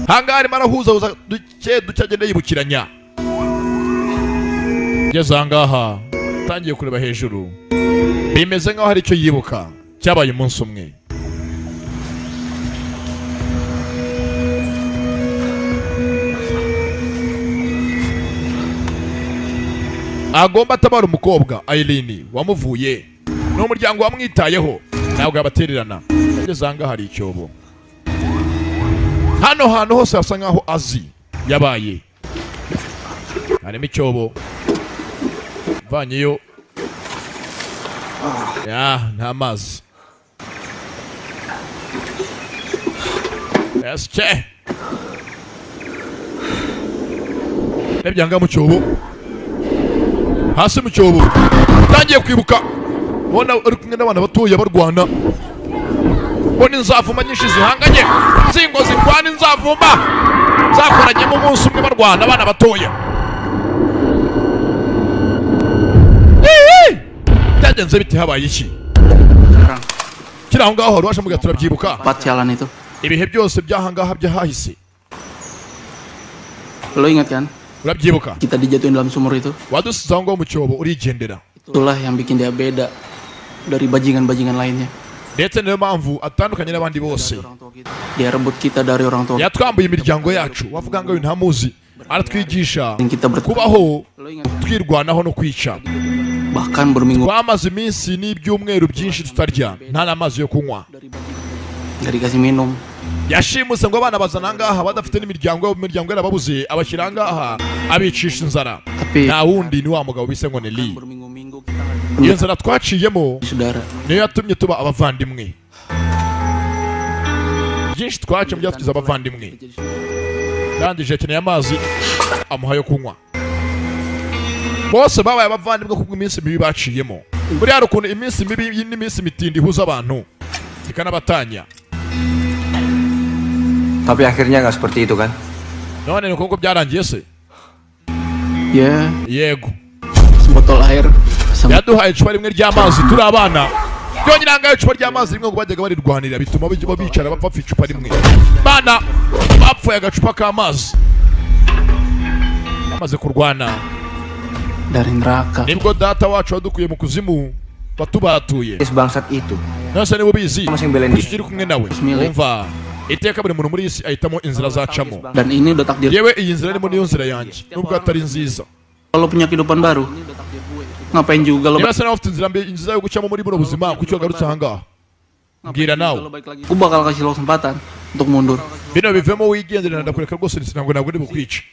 Hangaha arimo arahuzahuza duke duke agenda yibukiranya. Ageze ahangaha atangiye kureba hejuru, bimeze nkaho hari icyo yibuka cyabaye umunsi umwe. Agomba atabara umukobwa Aileen wamuvuye n'umuryango wamwitayeho, ntabwo yabatererana. Ageze ahangaha hari icyobo. Hano hantu hose hasa nkaho azi yabaye. Harimo icyobo. Vanyeyo. Ya, nta mazi. Esche. Rebye anga mu cyobo. Hasi mu cyobo. Tangiye kwibuka. Bona uri kumwe n'abana batoya barwana. Bona inzavuma nyinshi zihanganye. Zingo zirwana inzavuma. Zakoranye mu munsi umwe barwana abana batoya. Byagenze bite habaye iki? Kiri aho ngaho rwasha mugatura turabyibuka. Pat jalan itu. Ibihe byose byahangaha byahahise. Lo ingat kan? Urabyibuka? Kita dijatuhin dalam sumur itu. Wadusize aho ngaho mu cyobo urigendera. Itulah yang bikin dia beda dari bajingan-bajingan lainnya. Ndetse niyo mpamvu atandukanye n'abandi bose. Dia rebut kita dari orang tua. Yatwambuye imiryango yacu. Wavuga ngo uyu ntamuzi. Aratwigisha kubaho twirwanaho no kwica. Bahkan berminggu. Twamaze iminsi n'ibyumweru byinshi tutarya, nta n'amazi yo kunywa. Nggak dikasih minum. Yashimuse ngo abana bazana ngaha badafite n'imiryango yabo, imiryango yarababuze, abashyira ngaha abicisha inzara. Nta wundi ni wa mugabo bise ngo ni Lee. Iyo nzara twaciyemo niyo yatumye tuba abavandimwe. Byinshi twaciyemo byatugize abavandimwe. Ndangije akeneye amazi amuha yo kunywa. Bose babaye abavandimwe kubwo iminsi mibi baciyemo. Buriya hari ukuntu iminsi mibi n'iminsi mitindi ihuza abantu ikanabatanya. Tapi akhirnya nggak seperti itu kan? None ni uko byarangiye se? Yeah. Yego. Sebotol air. Yaduhaye icupa rimwe ry'amazi turi abana. Byonyine angaye icupa ry'amazi rimwe ngo bajyaga barirwanira bituma bicara bapfa icupa rimwe. Bana bapfuye agacupa k'amazi. Bamaze kurwana. Dari neraka. Nibwo data wacu wadukuye mu kuzimu batubatuye. Bangsat itu. Nase niba ubizi uri kumwe nawe. Umva iteka buri muntu muri isi ahitamo inzira zacamo. Dan ini udah takdir. Yewe iyi nzira arimo niyo nzira yanjye nubwo atari nziza. Kalau punya kehidupan baru, ngapain juga lo? Niba se nawe ufite inzira mbi inzira yo gucamo muri buno buzima kuki wagarutse aha ngaha? Mbwira nawe. Aku bakal kasih lo kesempatan untuk mundur. Bino bivemo wigendera ndakureka rwose ntabwo ntabwo ndi bukwice.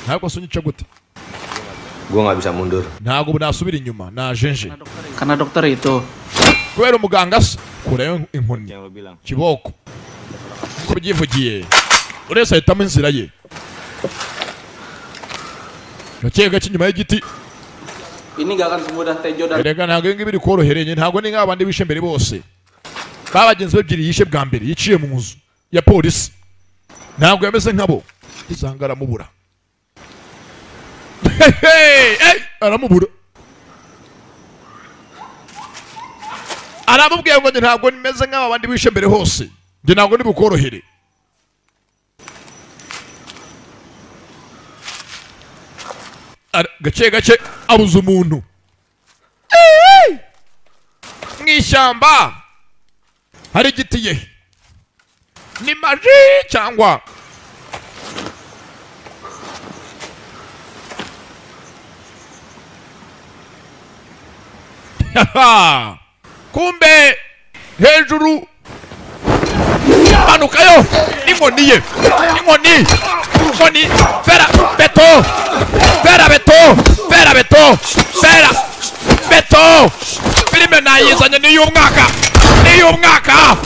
Ntabwo se unyica gute? Gua nggak bisa mundur. Ntabwo nasubira inyuma najenje. Karena dokter itu. Kubera umuganga se kurayo inkoni kiboko. Uko byivugiye urese ahitamo inzira ye. Gake gake inyuma y'igiti. Ini gak akan semudah Tejo dan. Erega ntabwo ibi ngibi biri korohereye ntabwo ni nk'abandi bishe mbere bose. Babagenzi bebyiri yishe bwa mbere yiciye mu nzu ya polisi. Ntabwo yameze nkabo. Isanga aramubura. Hey, hey, aramubura. Aramubwiye ngo ntabwo nimeze nk'aba bandi bishe mbere hose. Nge ntabwo ndi bukorohere. Gake gake abuza umuntu. Mu ishyamba hari igiti ye. Ni maji cyangwa kumbe hejuru manukayo n'inkoni ye inkoni inkoni fera beto fera beto fera beto fera beto filime nayizanye n'iy'umwaka n'iy'umwaka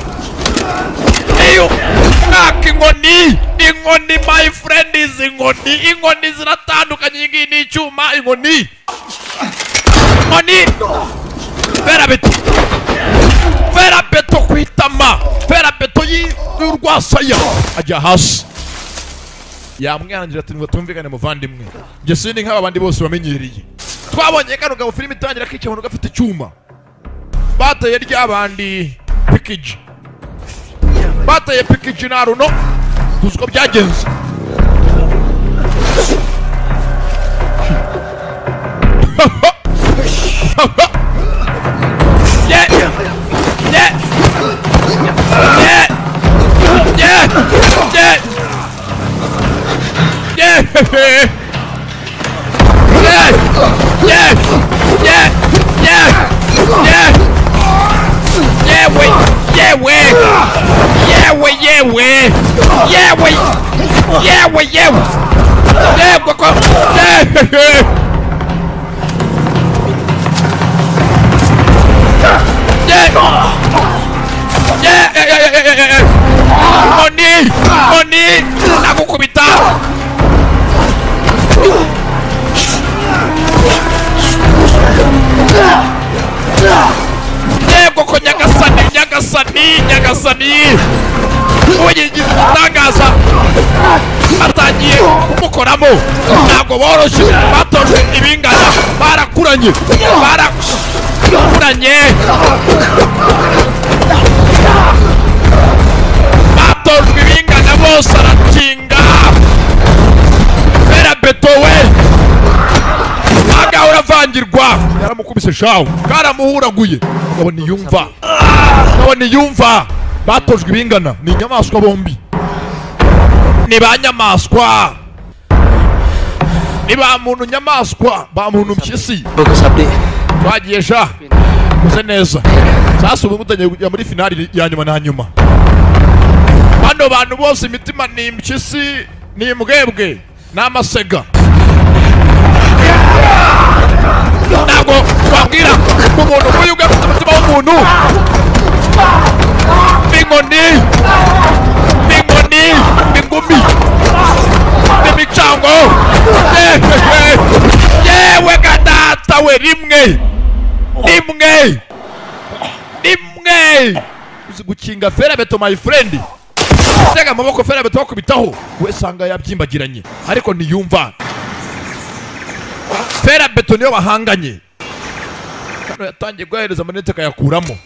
n'iy'umwaka inkoni inkoni my friend is inkoni inkoni ziratandukanye iyi ngiyi ni icyuma inkoni inkoni fera beto fera beto ku itama fera beto y'urwasaya ajya hasi yamwangira ati ngo tumvikane muvandimwe njye sindi nk'aba bandi bose bamenyereye twabonye kano gabo filime itangira kica umuntu gafite icyuma bateye ry'abandi pikiji bateye pikiji na runo tuzi uko byagenze Yeah! Yeah! Yeah! Yeah! Yeah! Yeah! Yeah! Yeah! Yeah! Yeah! Yeah! Yeah, wait! Yeah, wait! Yeah, wait! Yeah, wait! Yeah, wait! Yeah, wait! Yeah! Yego ko. Oni, oni, nagukubita. Yego ko nyagasani, nyagasani, nyagasani. Uyigitangaza atangiye kumukoramo. Ntabwo boroshye, batojwe ibingana, barakuranye, barakuranye, batojwe ibingana bose. Arakinga fera beto we agahora avangirwa. Yaramukubise shawu, karamuhuraguye. Ngabo niyumva, ngabo niyumva. Batojwe ibingana, ni inyamaswa bombi, ni ba nyamaswa, ni ba muntu nyamaswa, ba muntu mpyisi. Twagiye sha, uze neza. Sasa ubu mutangiye kujya muri finali ya nyuma na nyuma. Bano bantu bose imitima ni impyisi, ni imbwebwe, ni amasega. Ntabwo twabwira umuntu nk'uyu ubwe afite umutima w'umuntu. Inkoni, inkoni, ingumi, imicango. Yewe gadata we, rimwe rimwe rimwe. Uzi gukinga fera beto my friend. Tega amaboko fera beto bakubitaho, we sanga yabyimbagiranye ariko ntiyumva. Fera beto niyo bahanganye. Kano yatangiye guhereza amanete akayakuramo,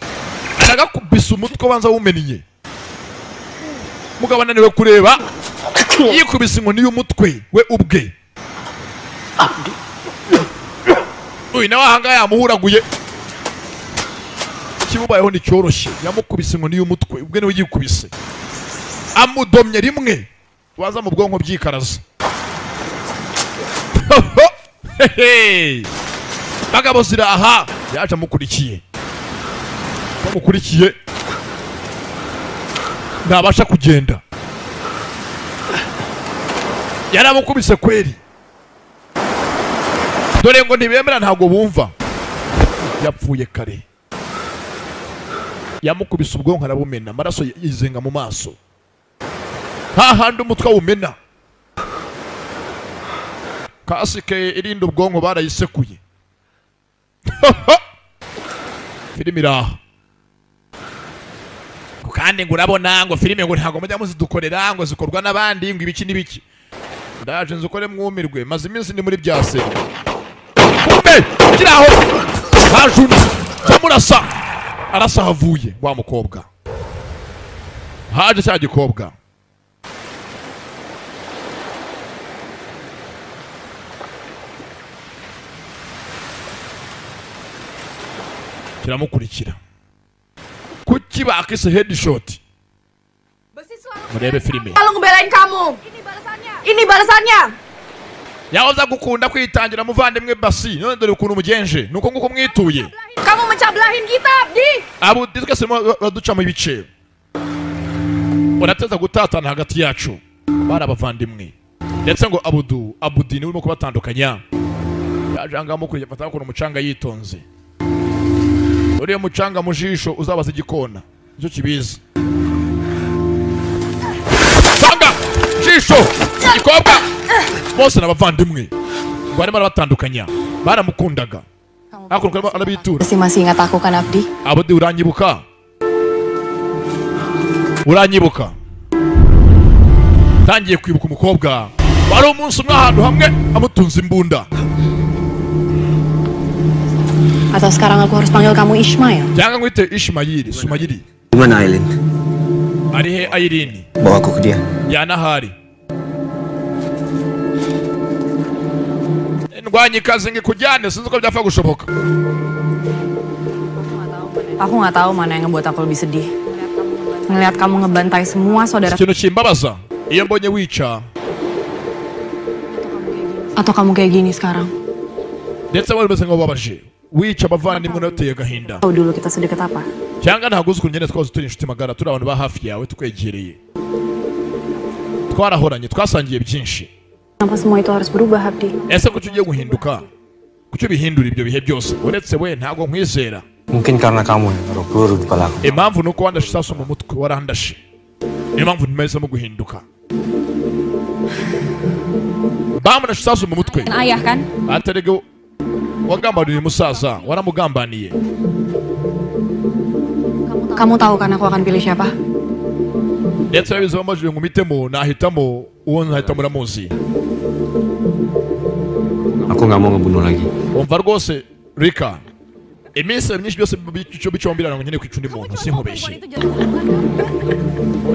aragakubisa umutwe ubanza wumeniye. Mugabo ananiwe kureba, yikubise inkoni y'umutwe we ubwe. Uyu nawe ahanga yamuhuraguye. Ikimubayeho nticyoroshye, yamukubise inkoni y'umutwe ubwe niwe yikubise, amudomye rimwe waza mu bwonko byikaraza. Bagabo ziraha, yaje amukurikiye, bamukurikiye ntabasha kugenda. Yaramukubise kweri. Dore ngo ntibemera, ntabwo bumva. Yapfuye kare. Yamukubise ubwonko arabumena, amaraso yizenga mu maso. Hahandi umutwe awumena. Kasike irinda ubwonko barayisekuye. Filime iraha. Kandi ngo urabona ngo filime ngo ntabwo mujya muzidukorera, ngo zikorwa n'abandi, ngo ibiki n'ibiki. Ndaje nzukore mwumirwe, maze iminsi ndi muri byase. Kumbe kiraho hajuna zamurasa, arasa havuye wa mukobwa. Haje cya gikobwa. Kiramukurikira. Kuki bakise headshot? Murebe filime. Kalau ngebelain kamu. Ini balasannya. Yahoza gukunda kwitangira muvandimwe basi, none dore ukuntu umugenje, nuko nguko mwituye. Kamu mencablahin kita, Abdi. Abudi twese baduca mu bice. Urateza gutatana hagati yacu. Bari abavandimwe. Ndetse ngo Abudu, Abudi niwe urimo kubatandukanya. Yaje angamo kujya fata ukuntu umucanga yitonze. Uriya mucanga mu jisho uzabaza igikona, nicyo kibizi. Sanga jisho igikobwa bose n'abavandimwe ngo barimo arabatandukanya, baramukundaga. Ariko arabitura. Masih ingat aku kan Abdi? Abdi uranyibuka? Uranyibuka? Tangiye kwibuka umukobwa wari umunsi umwe ahantu hamwe amutunze imbunda. Atau sekarang aku harus panggil kamu Ishmael? Jangan ngwite Ishmael, Sumayiri. Gimana Aileen? Ari he Aileen? Bawa aku ke dia. Yanahari. Ndwanye ikaze ngikujyane, sinzi uko byapfa gushoboka. Aku nggak tahu mana yang ngebuat aku lebih sedih. Ngelihat kamu ngebantai semua saudara. Ikintu kimbabaza iyo mbonye wica. Atau kamu kayak gini sekarang. Ndetse bari bameze nk'abababaje. Wica abavandimwe nateye agahinda. Tahu dulu kita sedekat apa? Cyangwa ntabwo uzi ukuntu nyine twahoze turi inshuti magara, turi abantu ba hafi yawe, tukwegereye. Twarahoranye, twasangiye byinshi. Kenapa semua itu harus berubah, Abdi? Ese kuki ugiye guhinduka? Kuki ubihindura ibyo bihe byose? Uretse we ntabwo nkwizera. Mungkin karena kamu yang naruh peluru di kepala aku. Impamvu nuko wandashe isasu mu mutwe, warandashe. Niyo mpamvu ntimahisemo guhinduka. Bamurashe isasu mu mutwe. Ayah kan? Aterega wagambaniye umusaza, waramugambaniye. Kamu tahu kan aku akan pilih siapa? Ndetse urabizi wamajije ngo umitemo, nahitamo uwo nahitamo uramuzi. Aku nggak mau ngebunuh lagi. Umva rwose Rika, iminsi myinshi byose bico bicombirana ngo nyine kwica undi muntu sinkubeshye.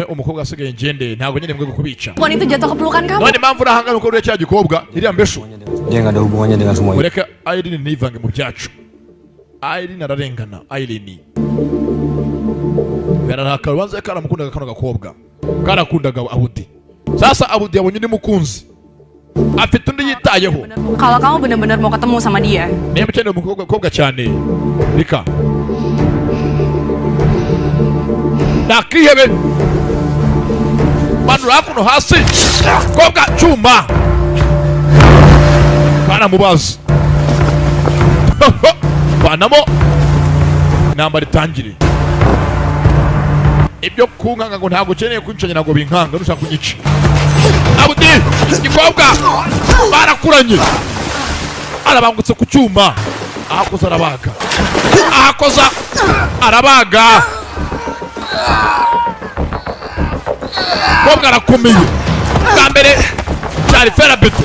Umukobwa asigaye ngende ntabwo nyine mbwe kubica. Perempuan itu jatuh ke pelukan kamu. None impamvu urahangana uko uriya cya gikobwa iriya mbeshu. Dia nggak ada hubungannya dengan semua ini. Ureke Irene ntivange mu byacu. Irene ararengana. Irene bararakara ubanza karamukundaga kano gakobwa. Karakundaga Abudi. Sasa Abudi yabonye undi mukunzi. Afite undi yitayeho. Kalau kamu benar-benar mau ketemu sama dia. Niba ukeneye umukobwa cyane Rika. Nakihebe. Manura hakuno hasi. Kobwa cyuma. Baramubaza. Banamo. Intambara itangire. Ibyo kunkanga ngo ntabwo ukeneye kuncanya ntabwo binkanga nushaka kunyica. Abudi igikobwa barakuranye. Arabangutse ku cyuma. Ahakoza arabaga. Ahakoza arabaga. Kobwa arakomeye. Bwa mbere cyari ferabeto.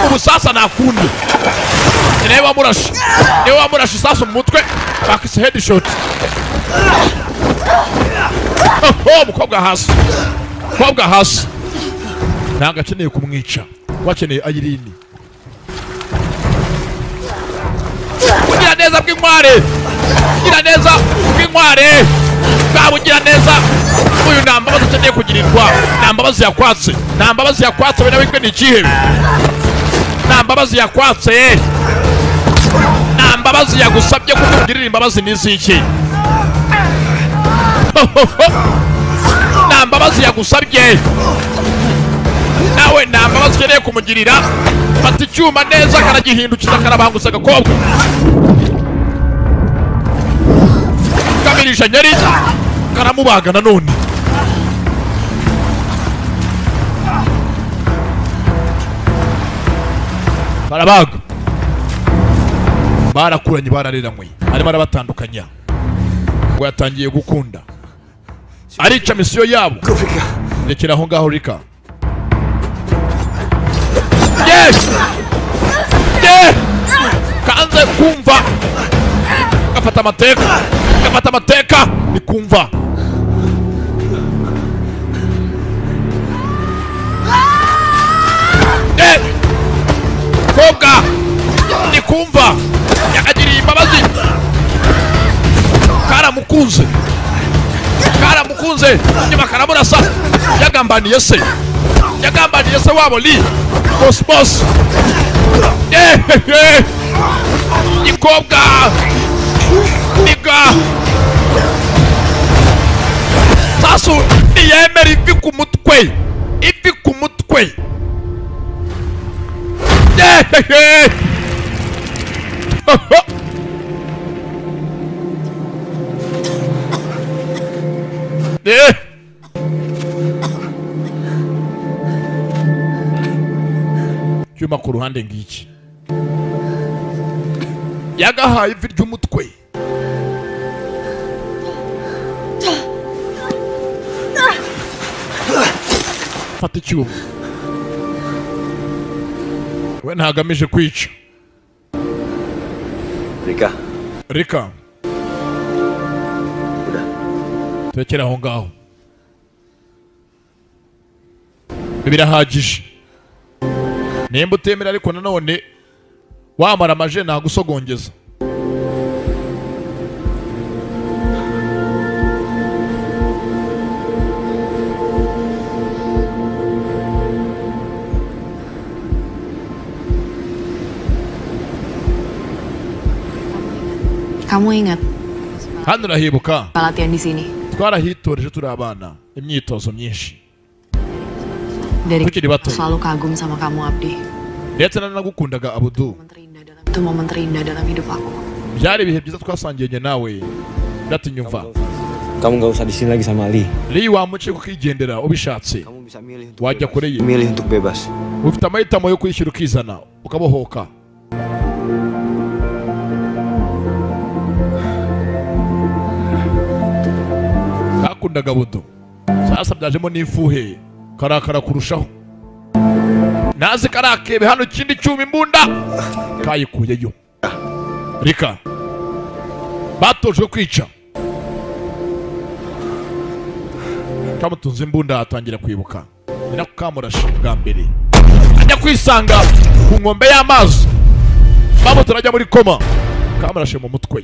Ubu sasa nakundi. Niwe wamurashe. Niwe wamurashe isasu mu mutwe. Bakise headshot. Oh, mukobwa hasi. Mukobwa hasi. Ntabwo akeneye kumwica. Wakeneye Irene. Kugira neza bw'inkware. Kugira neza bw'inkware. Bwabugira neza. Uyu nta mbabazi akeneye kugirirwa. Nta mbabazi yakwatse. Nta mbabazi yakwatse we nawe ni ikihebe. Nta mbabazi yakwatse. Nta mbabazi yagusabye kugirira imbabazi n'iziki. Nta mbabazi yagusabye. Nawe nta mbabazi ukeneye kumugirira. Fata icyuma neza karagihindukiza karabangutsa agakobwa. Kamirisha nyari karamubaga nanone. Barabaga. Barakuranye barareranywe. Arimo arabatandukanya. Ngo yatangiye gukunda. Arica misiyo yabo. Rekera aho ngaho Rika. Yes! Yes! Kanze kumva. Gafata amateka. Gafata amateka. Ni kumva. Eh! Kobwa! Ni kumva. Yakagiriye imbabazi. Karamukunze. Karamukunze. Nyuma karamurasa. Yagambaniye se. Yagambaniye se wabo Lee. Boss boss. Eh eh. Ikobwa. Niga. Sasu niyemera ivi ku mutwe. Ivi ku mutwe. Eh eh. Eh. Cyuma ku ruhande ngiki. Yagahaye ivi ry'umutwe. Fata icyuma. We ntagamije kwica. Rika. Rika. Turekere aho ngaho. Birahagije. Nimba utemera ariko nanone wamara amaje nagusogongeza. Kamu ingat? Hano urahibuka? Latihan di sini. Twarahitoreje turi abana imyitozo myinshi. Dari selalu kagum sama kamu Abdi. Ndetse nanagukundaga Abudu. Itu momen terindah dalam hidup aku. Byari ibihe byiza twasangiye njye nawe. Ndatinyumva. Kamu nggak usah di sini lagi sama Ali. Lee wamuce kukigendera ubishatse. Kamu bisa milih untuk wajya kure ye. Milih untuk bebas. Ufite amahitamo yo kwishyura ukizana ukabohoka. Kakundaga Abudu. Sasa byajemo n'ifuhe karakara kurushaho. Nazi karakebe hano ikindi cyuma imbunda kayikuyeyo. Rika batojwe kwica. Kamutunze imbunda atangira kwibuka. Ni nako kamurashe bwa mbere. Ajya kwisanga ku nkombe y'amazi. Bamutora ajya muri koma. Kamurashe mu mutwe.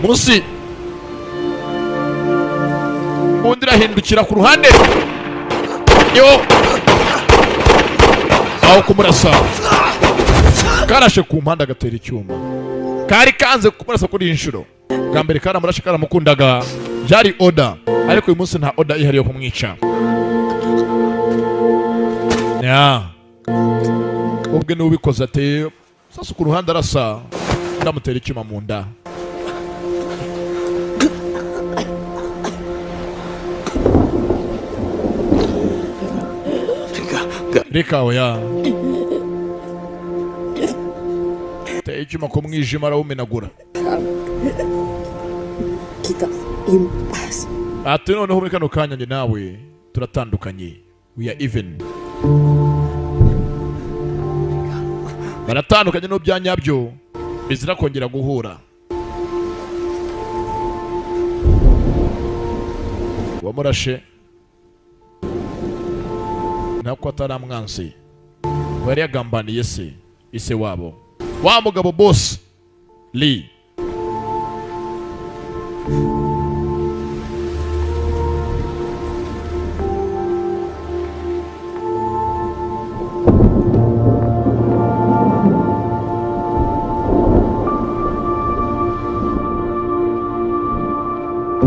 Munsi undi irahindukira ku ruhande. Yo aho kumurasa karashe ku mpande agatera icyuma. Kari kanze kumurasa kuri inshuro. Bwa mbere karamurashe karamukundaga byari order, ariko uyu munsi nta order ihari yo kumwica. Ya ubwe ni ubikoze ate sasa ku ruhande arasa ndamutera icyuma mu nda. Reka oya. Teye icyuma ku mwijima arawumenagura. Kita impas. Ati noneho muri kano kanya njye nawe turatandukanye. We are even. Baratandukanye no byanyabyo bizira kongera guhura. Wamurashe nako ataramwansi. Wari yagambaniye se ise wabo. Wa mugabo boss Lee.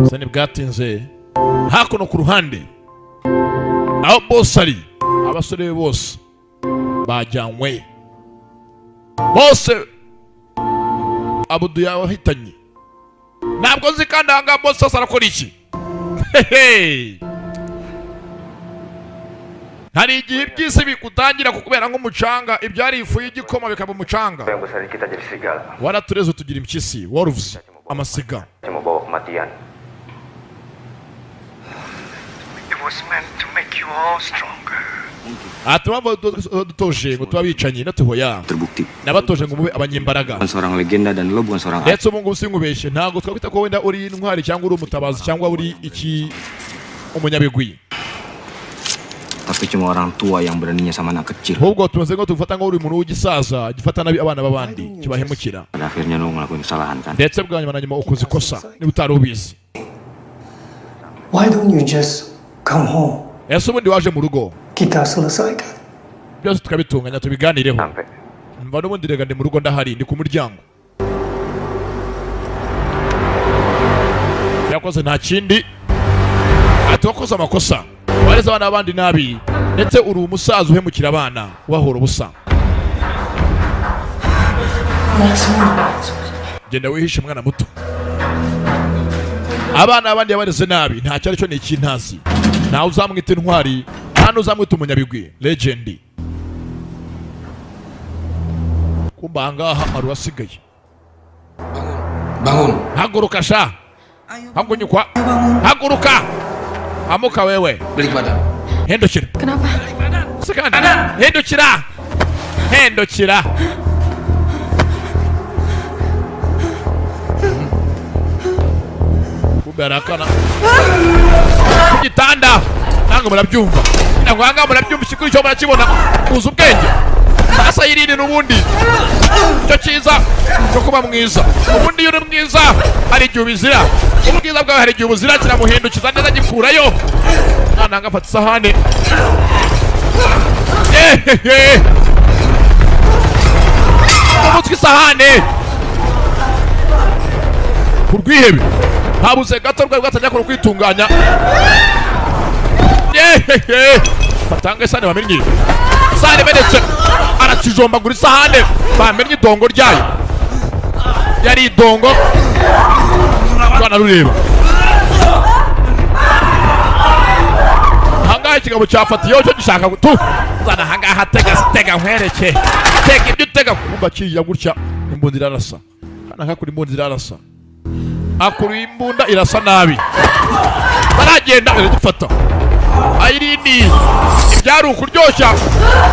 Sani bwatinze hakuno ku ruhande aho boss ari abasore bose bajyanywe bose Abudu yabahitanye. Ntabwo nzi kandi aha ngaha boss arakora iki. Hari igihe iby'isi bikutangira kukubera nk'umucanga, ibyari ifu y'igikoma bikaba umucanga. Waratureze tugira impyisi, wolves, amasiga. Ati mpamvu dutoje ngo tuba bicanyi natuhoya. Nabatoje ngo mube abanyembaraga. Ndetse ubu ngubu sinkubeshye ntabwo twakwita ko wenda uri intwari cyangwa uri umutabazi cyangwa uri iki umunyabigwi. Tapi cuma orang tua yang beraninya sama anak kecil. Ahubwo tumaze ngo tufata ngo uri umuntu w'igisaza gifata nabi abana b'abandi kibahemukira. Pada akhirnya lo ngelakuin kesalahan kan. Ndetse bwa nyuma na nyuma ukoze ikosa niba utari ubizi. Why don't you just come home? Ese ubundi waje mu rugo? Kita selesaikan. Byose tukabitunganya tubiganireho. Mva n'ubundi rega ndi mu rugo ndahari ndi ku muryango. Yakoze nta kindi. Ati wakoze amakosa. Wareze abana b'abandi nabi ndetse uri umusaza uhemukira abana ubahora ubusa. Genda wihishe mwana muto. Abana b'abandi yabareze nabi nta cyari cyo ni ikintazi. Ntawe uzamwita intwari, nta n'uzamwita umunyabigwi, legend. Kumba ahangaha hari uwasigaye. Bangun. Haguruka sha. Hagunyukwa. Haguruka. Amuka wewe. Balik badan. Hindukira. Kenapa? Sekandi. Hindukira. Hindukira. Kumbe arakana. Ku gitanda. Ntabwo murabyumva. Ntabwo ahangaha murabyumva ikikuri cyo murakibona. Uzi ubwenge. Sasa irinde n'ubundi. Cyo cyiza cyo kuba mwiza. Ubundi iyo uri mwiza hari igihe ubizira. Ubwiza bwawe hari igihe ubuzira kiramuhindukiza neza gikurayo. Mwana ngafata isahane. Ehehe. Umutwe isahane. Ku rwihebe. Habuze gato rwari rwatangiye kwitunganya. Ehehe. Batanga isahane bamennye. Isahane imenetse. Arakijombagura isahane. Bamennye idongo ryayo. Yari idongo. Rwana rureba. Ahangaha ikigabo cyafatiyeho cyo gishaka tu. Zana ahangaha tega tega nkwereke. Tega ibyo utega kumba kiya gutya imbunda irarasa. Kana kakuri imbunda irarasa. Akuru imbunda irasa nabi. Baragenda baragifata. Airini ibyari ukuryoshya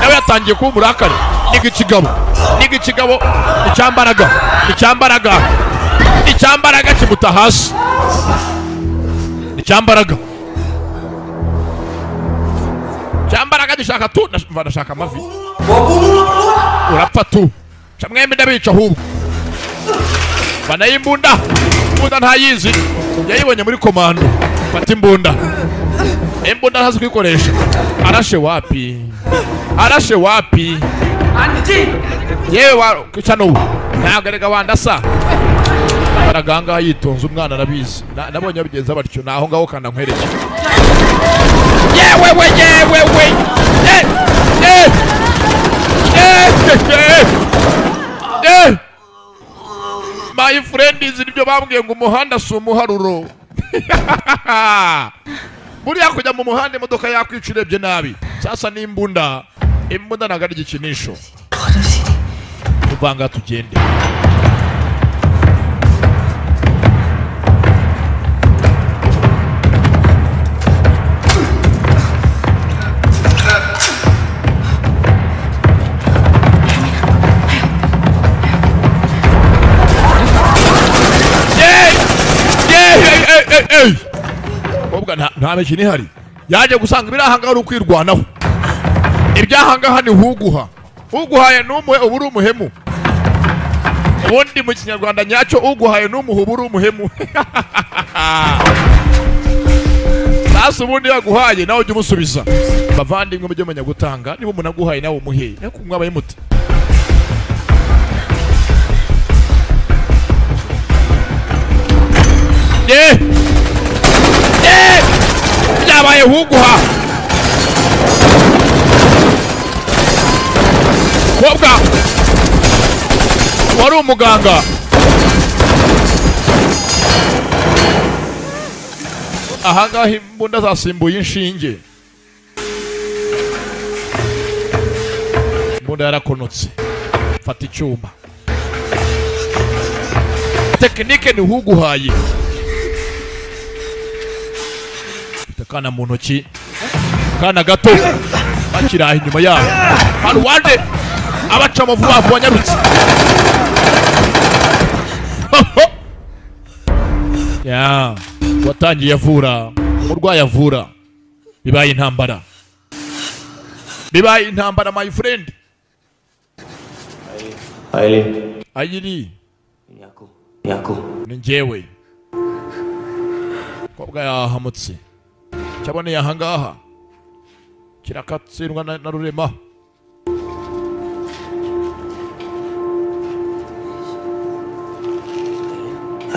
nawe yatangiye kuba umurakare. Niga ikigabo. Niga ikigabo icyambaraga. Icyambaraga. Icyambaraga kimuta hasi. Icyambaraga. Cyambaraga gishaka tu ndashaka amavi. Urapfa tu. Mwembi ndabica ahubwo. Banayimbunda. Imbunda ntayizi. Yayibonye muri komando. Fata imbunda. Imbunda ntazi kuyikoresha. Arashe wapi? Arashe wapi? Yewe wa cyano ntabwo erega wandasa. Baraganga yitonze umwana arabizi. Nabonye abigenza batyo naho ngaho kanda nkwereke. Yewe we yewe we. Eh eh eh eh. My friend is nibyo bambwiye ngo umuhanda si umuharuro. Buriya kujya mu muhanda imodoka yakwica urebye nabi. Sasa n'imbunda, imbunda ntabwo ari igikinisho. Tuvanga tugende. Nta mikino ihari. Yaje gusanga ibirahanga ari ukwirwanaho. Ibyahangaha ni huguha. Uguhaye n'umuhe uba uri umuhemu. Ubundi mu kinyarwanda nyacyo uguhaye n'umuhe uba uri umuhemu. Sasa ubundi yaguhaye nawe ujye umusubiza. Bavandimwe mujye menya gutanga, niba umuntu aguhaye nawe umuhe. Ariko mwabaye mute. Eh! Byabaye huguha. Kobwa wari umuganga. Ahangaha imbunda zasimbuye inshinge. Imbunda yarakonotse. Fata icyuma. Tekinike ni huguhaye. Kana mu ntoki kana gato bakiraha inyuma yabo hari uwaje abaca vuba vuba nyarutse. Ya watangiye avura umurwayi avura bibaye intambara bibaye intambara my friend. Aileen Ayiri ni aku ni njyewe. Kobwa yahamutse cyaboneye ahangaha kirakatsindwa na rurema.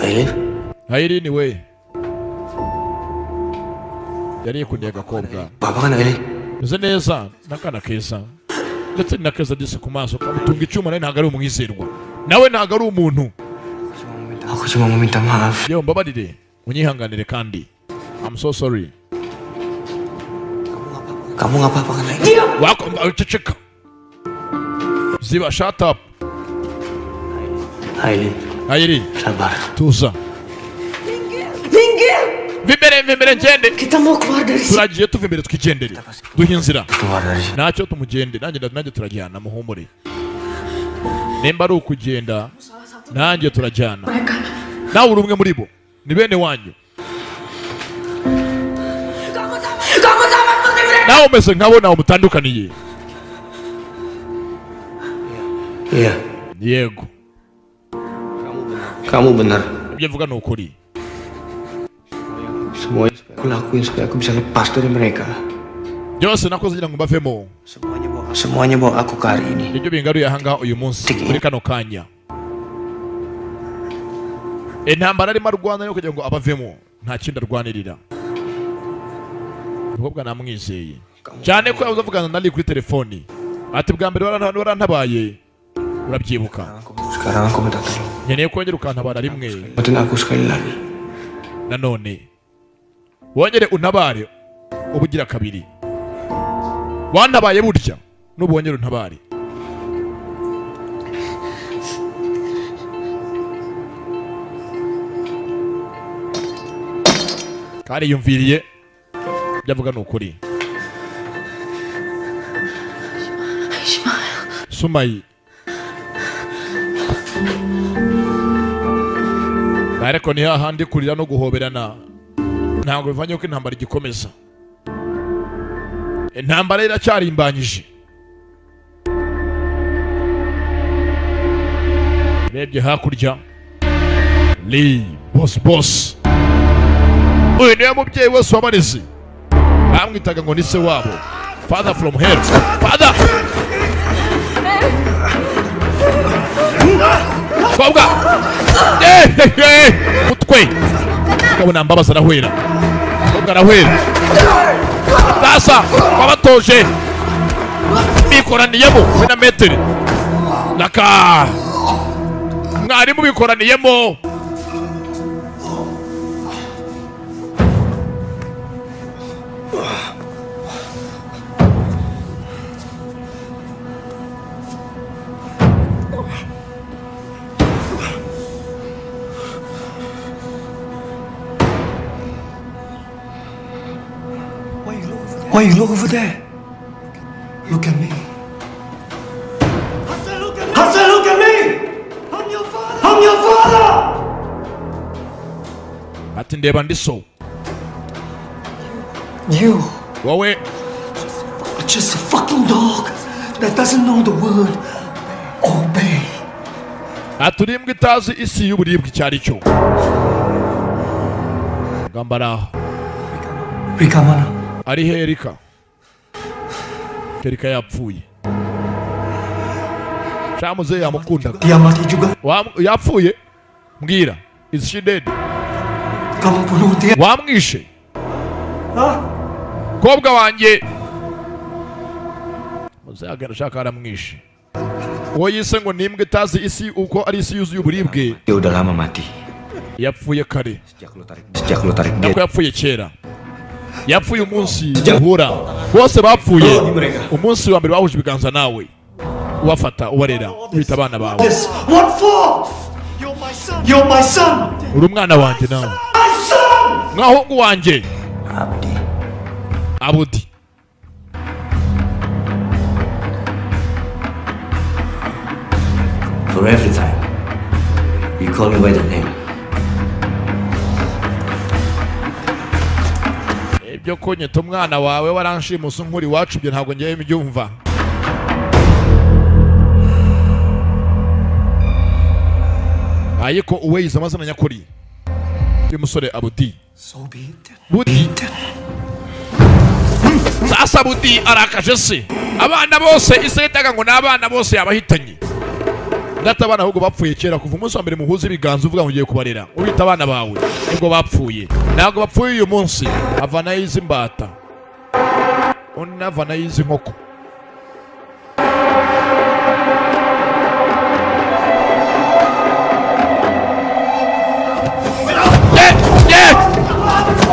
Aileen Aileen we yari yikundiye agakobwa. Papa kan Aileen meze neza n'akana keza ndetse ni na keza disi ku maso kamutunga icyuma nawe ntabwo ari umwizerwa nawe ntabwo ari umuntu. Aku cuma mau minta maaf. Yewe mbabarire unyihanganire kandi I'm so sorry. Kamu nggak apa-apa kan lagi? Wako ceceka. Ziba shut up. Aileen. Aileen. Sabar. Tuza. Minggir. Vimere vimere ngende. Kita mau keluar dari sini. Turagiye tuva imbere twigendere. Duhe inzira. Keluar dari sini. Ntacyo tumugende nanjye turajyana muhumure. Nimba ari ukugenda nanjye turajyana. Nawe uri umwe muri bo. Ni bene wanyu. Nawe umeze nkabo nawe mutandukaniye. Iya. Yego. Kamu benar. Ibyo mvuga ni ukuri. Semuanya aku lakuin supaya aku bisa lepas dari mereka. Byose nakoze kugira ngo mbavemo. Semuanya bawa aku ke hari ini. Ibyo bingaruye ahangaha uyu munsi muri kano kanya. Intambara arimo arwana yo kugira ngo abavemo nta kindi arwanirira. Umukobwa namwizeye. Cyane ko yahoze avugana na Lee kuri telefoni. Ati bwa mbere warantabaye, urabyibuka. Sekarang aku minta tolong. Nkeneye kongera ukantabara rimwe. Bantuin aku sekali lagi. Nanone wongere untabare ubugira kabiri. Wantabaye burya, n'ubu wongere untabare. Kari yumviriye ibyo avuga ni ukuri. Sumayi ariko ni hahandi kurira no guhoberana ntabwo bivanye ko intambara igikomeza. Intambara iracyarimbanyije. Rebye hakurya Lee boss boss, uyu niwe mubyeyi wese wabarezi bamwitaga ngo ni se wabo, father from hell, father kobwa mutwe ukabona mbabaza arahwera, kobwa arahwera. Sasa babatoje bikoraniyemo we na metero naka mwarimu bikoraniyemo. Why you look over there? Look at me. Hassan, look at me! I'm your father! I'm your father! Ati ndeba ndi so. You wowe are just a fucking dog that doesn't know the word obey. Ati uri imbwa itazi isi y'uburibwe icyo ari cyo. Gambara. Rika mana. Ari he Erika? Erika yapfuye. Shamuze yamukundaga. Yapfuye? Mbwira. Is she dead? Wamwishe? Kobwa wanjye. Muze agana shaka aramwishe. Uwo yise ngo nimbwe itazi isi uko ari isi yuzuye uburibwe. Dia udah lama mati. Yapfuye kare. Sejak lu tarik dia. Yapfuye kera. Yapfuye umunsi uhura bose bapfuye umunsi wa mbere bahuje ibiganza nawe ubafata ubarera ubita abana bawe. What for? You're my son. Uri umwana wanjye nawe mwahungu wanjye Abudi. For every time you call me by the name. Ibyo kunyita umwana wawe waranshimusa nkuri iwacu ibyo ntabwo ngiye mbyumva. Ariko uwe yize amazina nyakuri y'umusore Abudi. Budi. Sasa Budi arakaje se. Abana bose ise yitaga ngo n'abana bose yabahitanye. Ndata abana ahubwo bapfuye kera kuva umunsi wa mbere muhuza ibiganza uvuga ngo ugiye kubarera ubita abana bawe nibwo bapfuye. Ntabwo bapfuye uyu munsi. Avana yizi mbata, undi avana yizi nkoko.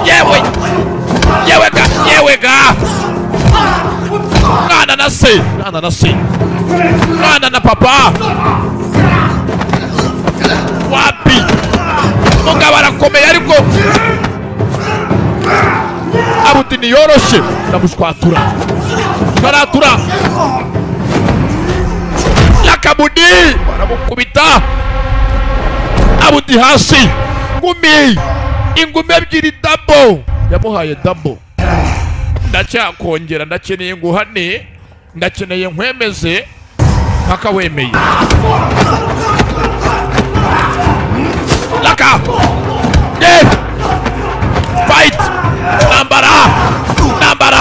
Yewe yewe ga yewe ga mwana na se, mwana na se, mwana na papa. Wapi mugabo arakomeye ariko Abudi ntiyoroshe. Ndamushwatura baratura Lakabudi baramukubita Abudi hasi ngumi ingumi ebyiri dabo yamuhaye dabo. Ndacyakongera ndakeneye nguhane, ndakeneye nkwemeze mpaka wemeye. Laka fight nambara nambara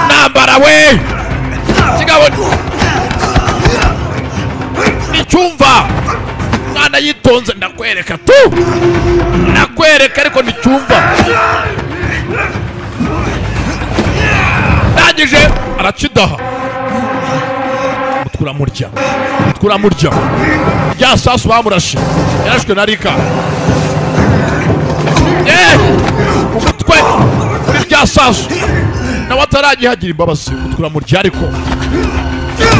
nambara we kigabo nicyumva mwana yitonze ndakwereka tu ndakwereka ariko nicyumva. Arangije arakidaha. Umutwe uramurya. Umutwe uramurya. Ya sasu bamurashe. Yarashwe na Rika. Umutwe muri rya sasu. Nawe ataragihagira imbabazi. Umutwe uramurya ariko.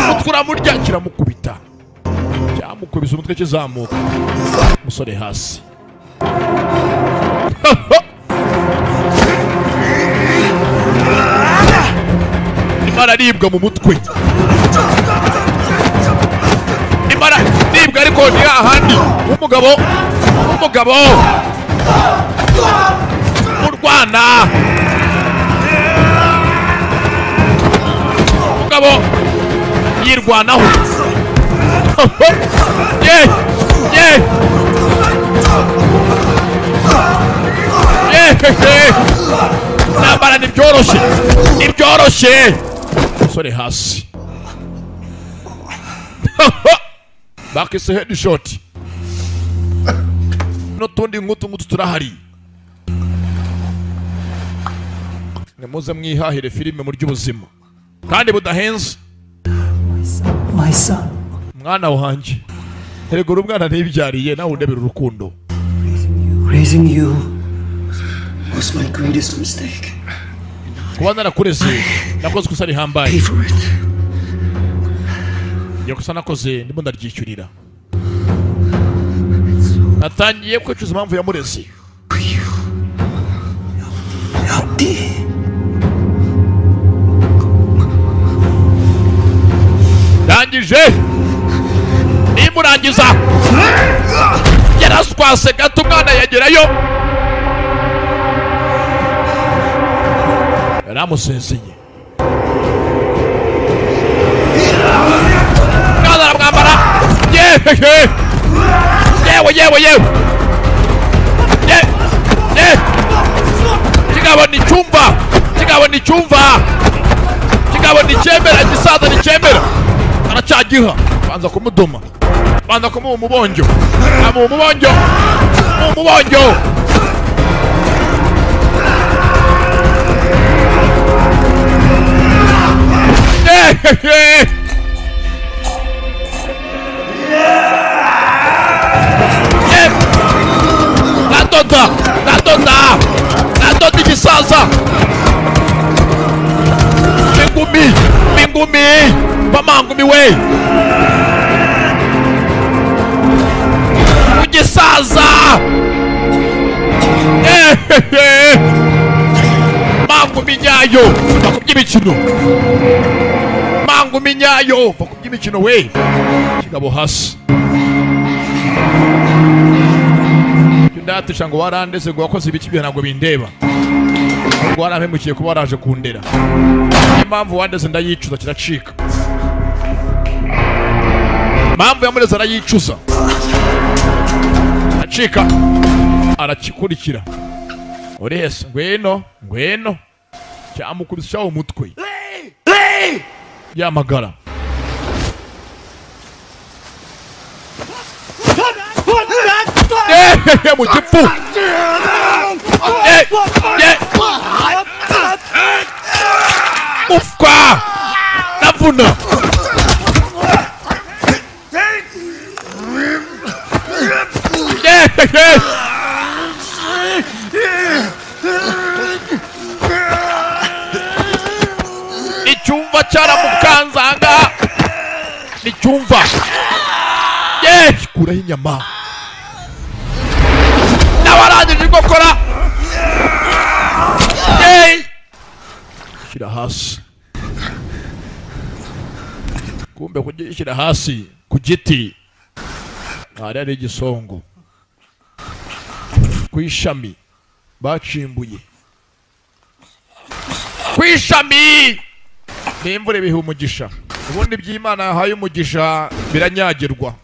Umutwe uramurya kiramukubita. Cyamukubise umutwe kizamuka. Umusore hasi. Araribwa mu mutwe. Imara nibwa ariko ni ahandi. Umugabo urwana. Umugabo yirwanaho. Ye ye ye. Nambara ntibyoroshye. Ntibyoroshye. Umusore hasi. Bakise headshot. N'utundi nkutu turahari. Nimuze mwihahire filime mu ry'ubuzima kandi budahenze. My son. Mwana wanjye. Erega umwana ntibyariye nawe undebera urukundo. Raising you was my greatest mistake. Kuba narakureze nakoze ikosa rihambaye. Iyo kosa nakoze ndimo ndaryishyurira. Natangiye kwicuza impamvu yamureze. Ndangije nimurangiza yaraswase gato umwana yagerayo. Yaramusezeye. Mwana aramwambara. Yewe yewe yewe yewe. Ye. Kigabo ni cyumva. Kigabo ni cyumva. Kigabo ni cyemera gisaza ni cyemera. Aracyagiha. Banza kumudoma. Banza kumuha umubonjo. Amuha umubonjo. Umubonjo. Nadoda! Nadoda! Nadoda igisaza! Mingumi! Mingumi! Bamangumi we! Ugisaza! Mangumi nyayo! Bakubye imikino! Mangumi nyayo! Bakubye imikino we! Kigabo hasi. Ndatisha ngo warandeze ngo wakoze ibiki byo ntabwo bindeba. Ngo warampemukiye kuba waraje kundera. Impamvu wandeze ndayicuza kiracika. Impamvu yamureze arayicuza. Acika arakikurikira. Urese ngweno ngweno cyamukubise umutwe. Yamagara. Mu gipfu. Ufwa ndavuna. Icyumva cyaramukanzanga. Icyumva. Kuraho inyama. Nawarangije gukora. Shyira hasi. Kumbe kugishyira hasi ku giti. Hari ari igisongo. Ku ishami bacimbuye. Ku ishami n'imvura ibiha umugisha. Ubundi by'Imana yahaye umugisha biranyagirwa.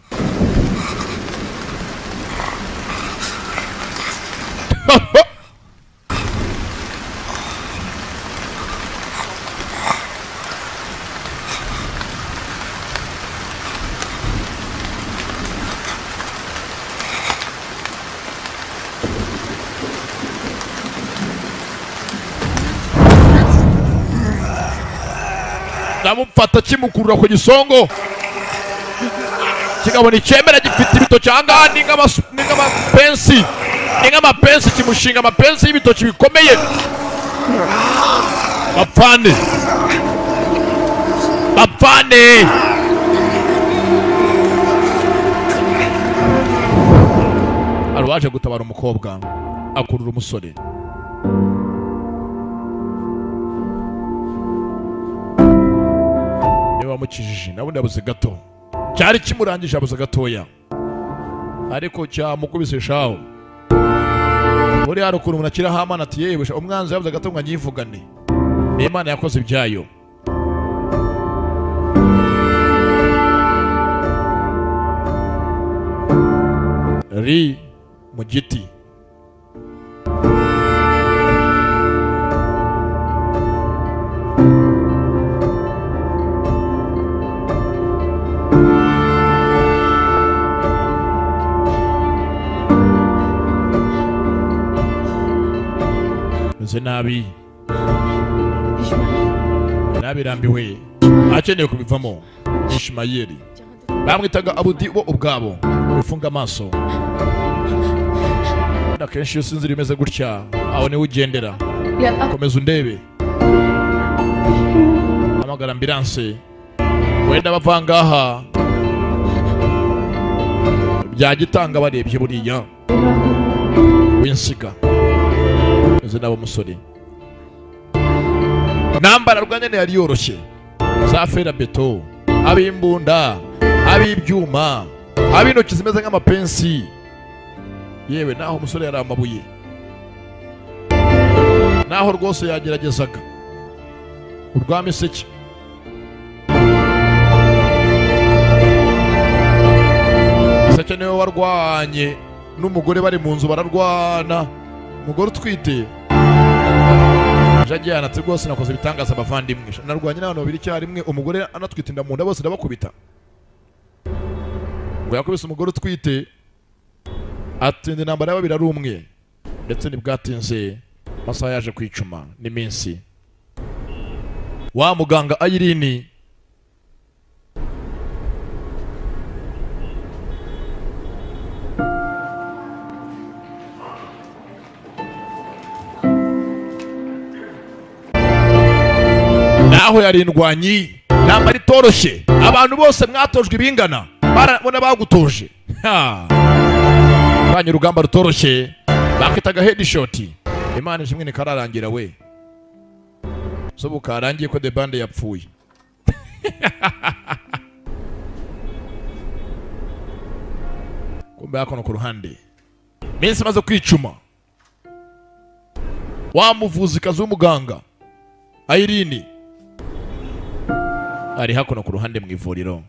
Ndamufata kimukurura ku gisongo. Kigabona icyemera gifite ibitoki ahangaha ni nk'amapensi. Ni nk'amapensi kimushinga amapensi y'ibitoki bikomeye. Bapfane. Bapfane. Hari uwaje gutabara umukobwa akurura umusore. Niba wamukijije nawe yabuze gato. Cyari kimurangije abuze gatoya. Ariko cyamukubise shaho. Muri hari ukuntu umuntu akira hamana ati yewe umwanzi yabuze gato ngo anyivugane. Ni Imana yakoze ibyayo. Ri mu giti. Meze nabi. Nabirambiwe. Akeneye kubivamo. Ishimayeli. Bamwitaga Abudi bo ubwabo. Bifunga amaso. Akenshi iyo sinzira imeze gutya aho niwe ugendera. Komeza undebe. Hamagara ambulance. Wenda bava ngaha. Byagitanga barebye buriya. Winsiga. Meze nabo musore. Nambara rwanyene yari yoroshye. Za fera beto, abimbunda, abibyuma, abintoki zimeze nk'amapensi. Yewe naho umusore yari amabuye. Naho rwose yageragezaga. Urwamiseke. Seke niwe warwanye n'umugore bari mu nzu bararwana. Umugore utwite. Jagiye anatse rwose nakoze ibitangaza abavandimwe. Narwanye n'abantu babiri icyarimwe, umugore anatwite inda mu nda bose ndabakubita. Ngo yakubise umugore utwite atsinda intambara y'ababiri ari umwe. Ndetse ntibwatinze amasaha yaje kwicuma n'iminsi. Wa muganga Ayirini naho yari indwanyi, ntambara itoroshye. Abantu bose mwatojwe ibingana barabona bagutoje. Banye urugamba rutoroshye bakitaga headshot. Imana ishimwe ni kararangira we. So bukarangiye ko the band yapfuye. Kumbe akono ku ruhande. Minsi maze kwicuma. Wa muvuzi kazi w'umuganga Ayirini ari hakuno ku ruhande mu ivuriro.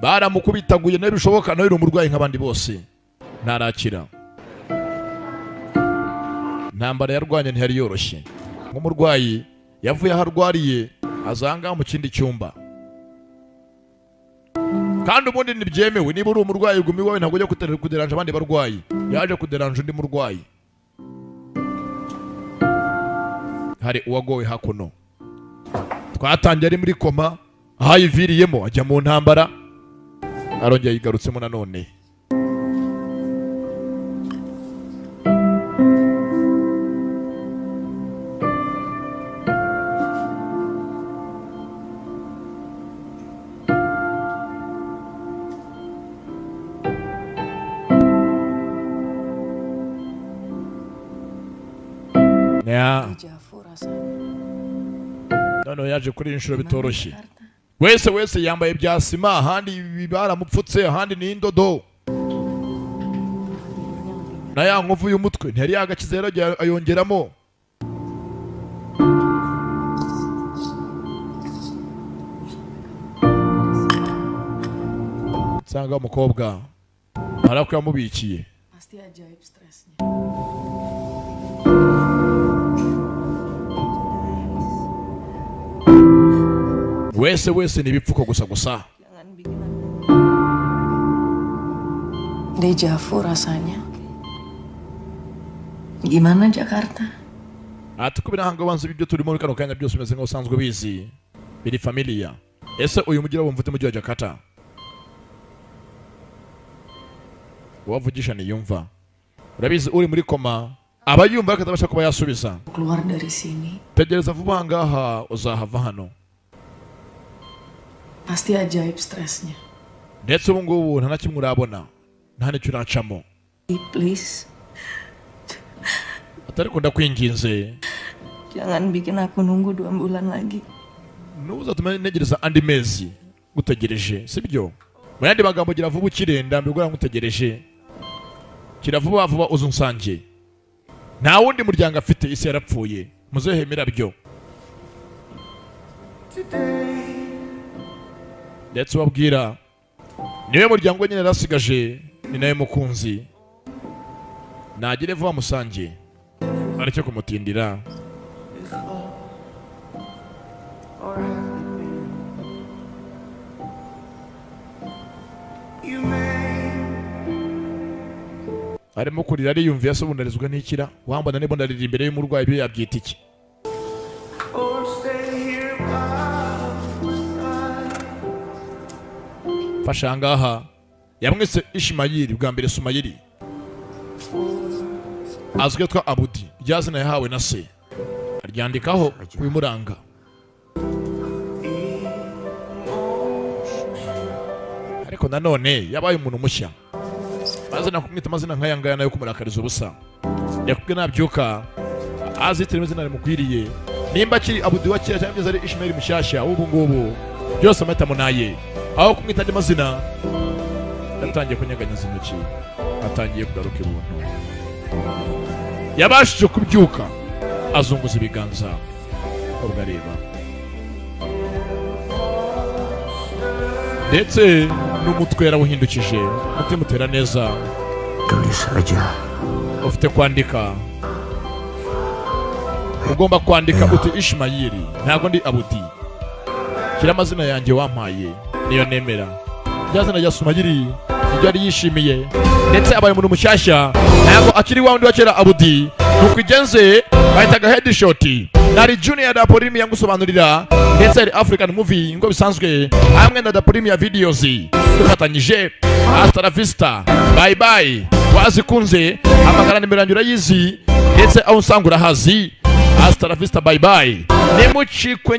Baramukubitaguye n'ibishoboka nawe umurwayi nk'abandi bose. Ntarakira. Ntambara yarwanye ntiyari yoroshye. Nk'umurwayi yavuye aho arwariye azanga mu kindi cyumba. Kandi ubundi ntibyemewe niba uri umurwayi ugumi wawe ntabwo ujya kuderanje abandi barwayi. Yaje kuderanje undi murwayi. Hari uwagowe hakuno. Twatangiye ari muri koma, ahayiviriyemo ajya mu ntambara. Arongera yigarutsemo nanone. Noneho yaje kuri inshuro bitoroshye. Wese wese yambaye bya sima, ahandi baramupfutse, ahandi ni indodo. Na ya nkovu y'umutwe ntiyari yagakize rero ayongeramo. Nsanga umukobwa arako yamubikiye. Pasti ajaib stresnya. Wese wese ni ibipfuko gusa gusa. Deja vu rasanya. Gimana Jakarta? Ati kubira hanga banze ibyo turimo kano kanya byose umeze nkaho usanzwe bizi biri familia. Ese uyu mujyi wumva ute mujyi wa Jakarta? Wavugisha ni yumva. Urabizi uri muri koma aba yumva akatabasha kuba yasubiza. Keluar dari sini. Tegereza vuba ngaha uzahava hano. Pasti ajaib stresnya. Ndetse ubu ngubu nta na kimwe urabona, nta n'icyo uracamo. Please. Atari ko ndakwinginze. Jangan bikin aku nunggu 2 bulan lagi. Ntuzatume ntegereza andi mezi ngutegereje, sibyo? Mu yandi magambo gira vuba ukirenda mbigora ngutegereje. Kira vuba vuba uzunsange. Nta wundi muryango afite, isi yarapfuye. Muzehe mirabyo. Ndetse ubabwira niwe muryango nyine yarasigaje, ni nawe mukunzi. Nagire vuba musange. Aricyo kumutindira. Arimo kurira ariyumviye se ubundarizwa n'ikira wambona niba ndarira imbere y'umurwayi ibyo yabyita iki? Fasha ngaha yamwise Ishimayiri bwa mbere Sumayiri azwi twa Abudi ryazina yahawe na se aryandikaho kubimuranga. Ariko nanone yabaye umuntu mushya mazina kumwita amazina nkaya ngaya nayo kumurakariza ubusa. Yakubwe nabyuka azitira amazina rimukwiriye nimba akiri Abudi wa kera cyangwa ari Ishmael mushyashya ubu ngubu byose amahitamo naye aho kumwita andi mazina yatangiye kunyaganyaza intoki atangiye kugaruka ibuntu. Yabashije kubyuka azunguza ibiganza ubwo areba ndetse n'umutwe yarawuhindukije umutima utera neza. Ufite kwandika, ugomba kwandika uti Ishimayiri ntabwo ndi Abudi, shyira amazina yanjye wampaye niyo nemera. Ryazina rya Sumayiri ibyo yari yishimiye ndetse abaye umuntu mushyashya ntabwo akiri wa wundi wa kera Abudi. Nuko igenze bahitaga headshot. Nari Junior da Polimi yangusobanurira ndetse ari African movie ngo bisanzwe hamwe na da Polimi ya videos dufatanyije. Hasta la vista, bye bye. Wazikunze amagara nimero yanjye urayizi ndetse aho usanga urahazi. Hasta la vista, bye bye. Nimucikwe.